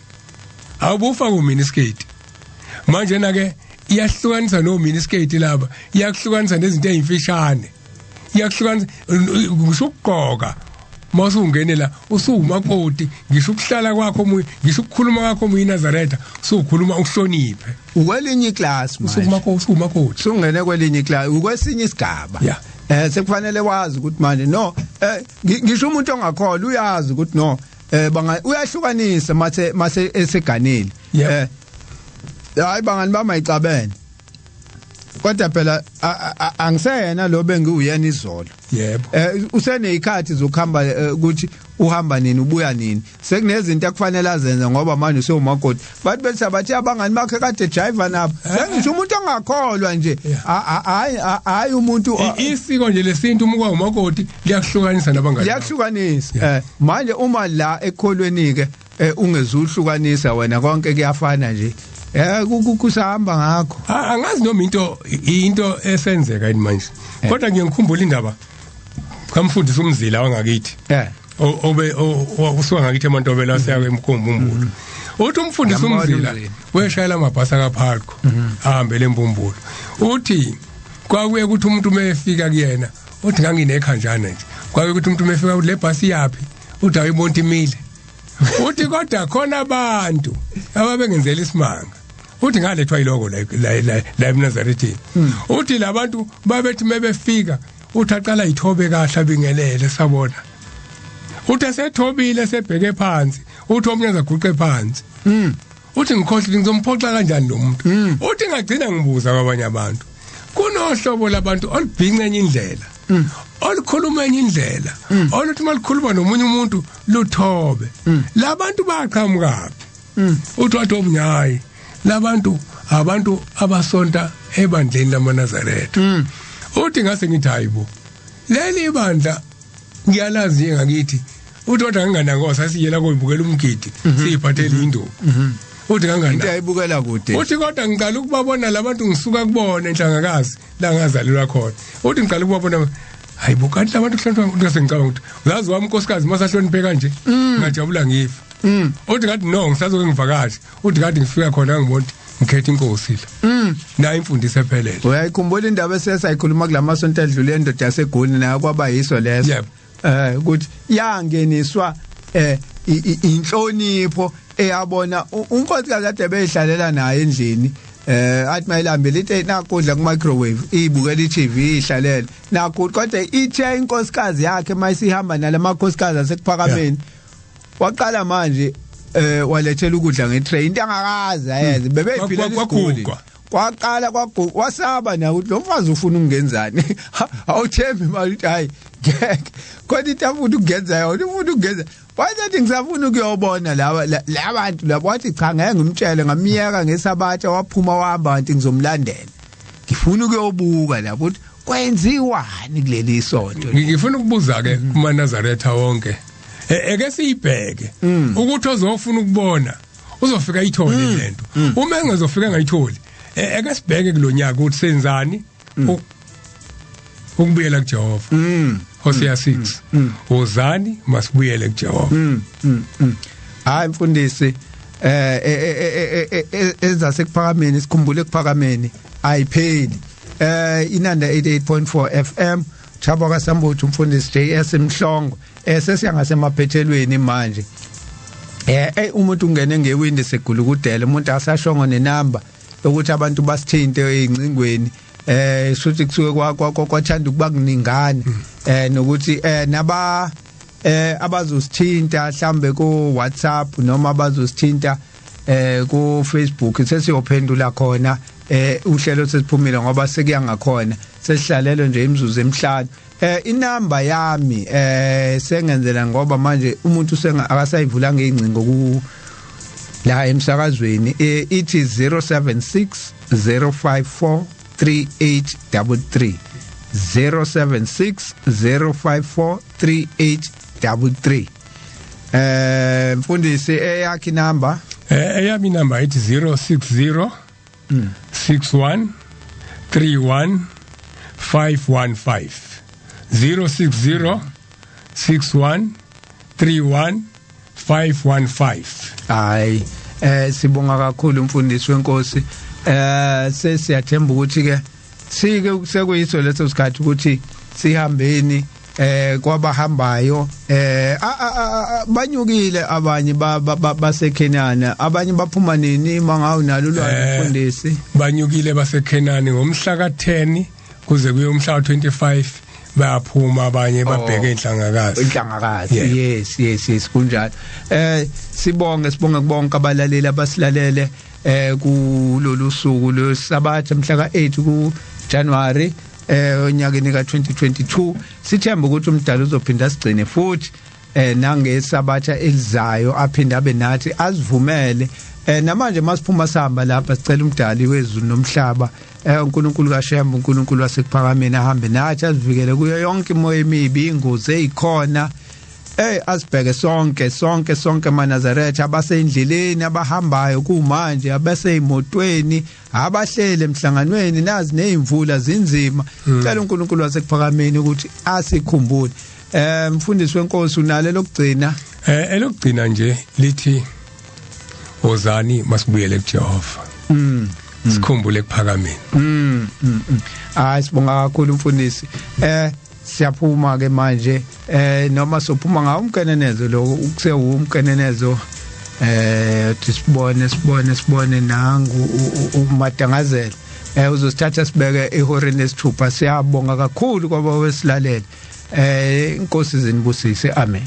B: awubuye ufake uminiskirt. Manje na ke iyahlukanisa no miniskirt laba, iyakuhlukanisa nezinto ezimfishane, iyakuhlukanisa ngisho ukugqoka. Mawusungene la usuwumakoti, ngisho ukuhlala kwakho omunye, ngisho ukukhuluma kwakho omunye iNazaretha usukhuluma ukuhloniphe.
A: Ukwelinye iclass manje
B: usukumakoti,
A: usungene kwelinye iclass, ukwesinye isigaba. Sekufanele wazi ukuthi manje no ngisho umuntu ongakholwa uyazi ukuthi no uyahlukanisa mase eseganile. Hayi bangani bamayicabene, kodwa phela angiseyena lo bengiuyena izolo.
B: Yebo.
A: Usenezikhathi zokuhamba ukuthi uhamba nini ubuya nini, sekunezinto akufanele azenze ngoba manje usewumakoti. Bathi bethi abathi abangani bakhe kade jive nabo, sengisho umuntu ongakholwa nje. Hayi hayi umuntu
B: isiko nje lesintu uma kwawumakoti liyakuhlukanisa nabangani,
A: liyakuhlukanisa. Manje uma la ekholweni ke ungezuhlukanisa wena, konke kuyafana nje. Kusahamba ngakho.
B: Angazi noma into esenzeka yini manje, kodwa ngiyangikhumbula indaba kamfundisi uMzila wangakithi. Obe usuka ngakithi eMantobela siya eMkhombumbulu. Uthi umfundisi uMzila weshayela amabhasi akaParko ahambele eMbumbulu. Uthi kwakuye ukuthi umuntu uma efika kuyena, uthi nganginekhanjana nje, kwakuye ukuthi umuntu uma efika le bhasi yapi, uthi ayibona imile. Uthi kodwa khona abantu ababengenzela isimanga. Uthi ngalethwa yiloko la la eNazarethini. Uthi labantu babethi mebefika, uthi aqala ithobe kahle abingelele sabona. Uthi esethobile sebheke phansi, uthi omunye azaguqe phansi. Uthi ngikhohle ngizomphoxa kanjani lo muntu. Uthi ngagcina ngibuza kwabanye abantu, kunohlobo labantu olubhinca enye indlela, olukhuluma enye indlela, oluthi malikhuluma nomunye umuntu luthobe. Labantu baqhamukaphi? Uthi wathi omunye, hayi, labantu abantu abasonta ebandleni lamaNazaretha. Uthi ngase ngithi hayibo, leli ibandla ngiyalazi nje ngakithi. Uthi kodwa nginganankosi asiyela koyibukela umgidi, siyiphathele induku. Uthi kangana
A: into ayibukela kude.
B: Uthi kodwa ngiqala ukubabona labantu ngisuka kubona enhlangakazi la ngazalelwa khona. Uthi ngiqala ukubabona, hayibo, kanti labantu kuhlonipha. Uthi ngicabanga ukuthi uyazi wami unkosikazi masahloniphe kanje, ngajabula ngifa. Uthi ngathi no, ngisazoke ngivakashe. Uthi kade ngifika khona ngibona ngikhetha inkosi la. Nayo imfundiso ephelele.
A: Uyayikhumbula indaba esesayikhuluma kulamasonto edlule, endoda yaseGoli nayo kwaba yiso leso. Ukuthi yangeniswa inhlonipho eyabona unkosikazi kade beyihlalela naye endlini, athi mayilambile ithi nakudla ku microwave, ibukela iTV ihlalela nakho, kodwa ithe inkosikazi yakhe mayisihamba nalamakhosikazi asekuphakameni, waqala manje walethela ukudla ngetray, into angakazi ayenze, bebeyiphila isiguli. Kwaqala wasaba na ukuthi lo mfazi ufuna ukungenzani. Awuthembi manje ukuthi hayi ngeke, kodwa into afuna ukugenza yona ufuna ukugenza. Wathi ngisafuna ukuyobona laba labantu labo, wathi cha ngeke ngimtshele, ngamiyeka ngesabatha, waphuma wahamba, kanti ngizomlandela, ngifuna ukuyobuka lapho ukuthi kwenziwani kuleli sonto.
B: Ngifuna ukubuza ke kumaNazaretha wonke, eke siyibheke ukuthi ozofuna ukubona uzofika ayithole lento, uma engezofika ngayitholi, eke sibheke kulonyaka ukuthi senzani ukubuyela kuJehova. Hosea 6, wozani masibuyele kuJehova.
A: Hayi mfundisi, ezasekuphakameni sikhumbule ekuphakameni ayipheli. Inanda 88.4 FM, Thabo kaSambuthu, umfundisi JS Mhlongo. Sesiya ngasemaphethelweni manje. Umuntu ungene ngewindi segulukudela, umuntu asashongo nenamba ukuthi abantu basithinte ezingcingweni, suthi kusuke kwathanda ukuba kuningana, nokuthi naba abazosithinta mhlambe ku WhatsApp noma abazosithinta ku Facebook, sesiyophendula khona uhlelo sesiphumile ngoba sekuya ngakhona, sesihlalelo nje imizuzu emihlanu. Inamba yami sengenzela ngoba manje umuntu senga akasayivula ngezingcingo ku la emsakazweni, ithi 076 054 3833, 076 054 3833. Mfundisi, eyakhe inamba?
B: Eyami inamba ithi 060 61 31 515, 060 61 31 515.
A: Hayi, sibonga kakhulu umfundisi wenkosi. Sesiyathemba ukuthi ke sike sekuyiso leso sikhathi ukuthi sihambeni kwabahambayo, banyukile abanye baseKhenana, abanye baphuma nini mangawu nalo ulwazi mfundisi?
B: Banyukile baseKhenani ngomhla ka10 kuze kuye umhla ka25, bayaphuma abanye babheke inhlangakazi.
A: Inhlangakazi, yes yes yes, kunjalo. Sibonge sibonge kubonke abalaleli abasilalele kulolu suku lwesabatha mhla ka8 ku January onyakeni ka2022. Sithemba ukuthi umdala uzophinda sigcine futhi nangesabatha elizayo, aphinde abe nathi asivumele. Namanje masiphuma sihamba lapha, sicela umdali wezulu nomhlaba, uNkulunkulu kaShembe, uNkulunkulu wasekuphakameni, ahambe nathi, asivikele kuyo yonke imoya emibi, ingozi ezikhona. Asibheke sonke sonke sonke maNazaretha abasendleleni, abahambayo kumanje, abaseyimotweni, abahlele emhlanganweni, nazi nezimvula zinzima. Cela uNkulunkulu wasekuphakameni ukuthi asikhumbule. Mfundisi wenkosi, unalo lokugcina?
B: Elokugcina nje lithi Wozani masibuyele kuJehova. Sikhumbule ekuphakameni.
A: Hayi, sibonga kakhulu mfundisi. Siyaphuma ke manje, noma sophuma ngawo umkenenezo lo, ukusewu umkenenezo. Sibone nangu umadangazela uzosithatha sibeke ihoreni lesithupha. Siyabonga kakhulu kwaba wesilalele. Inkosi zinibusise, amen.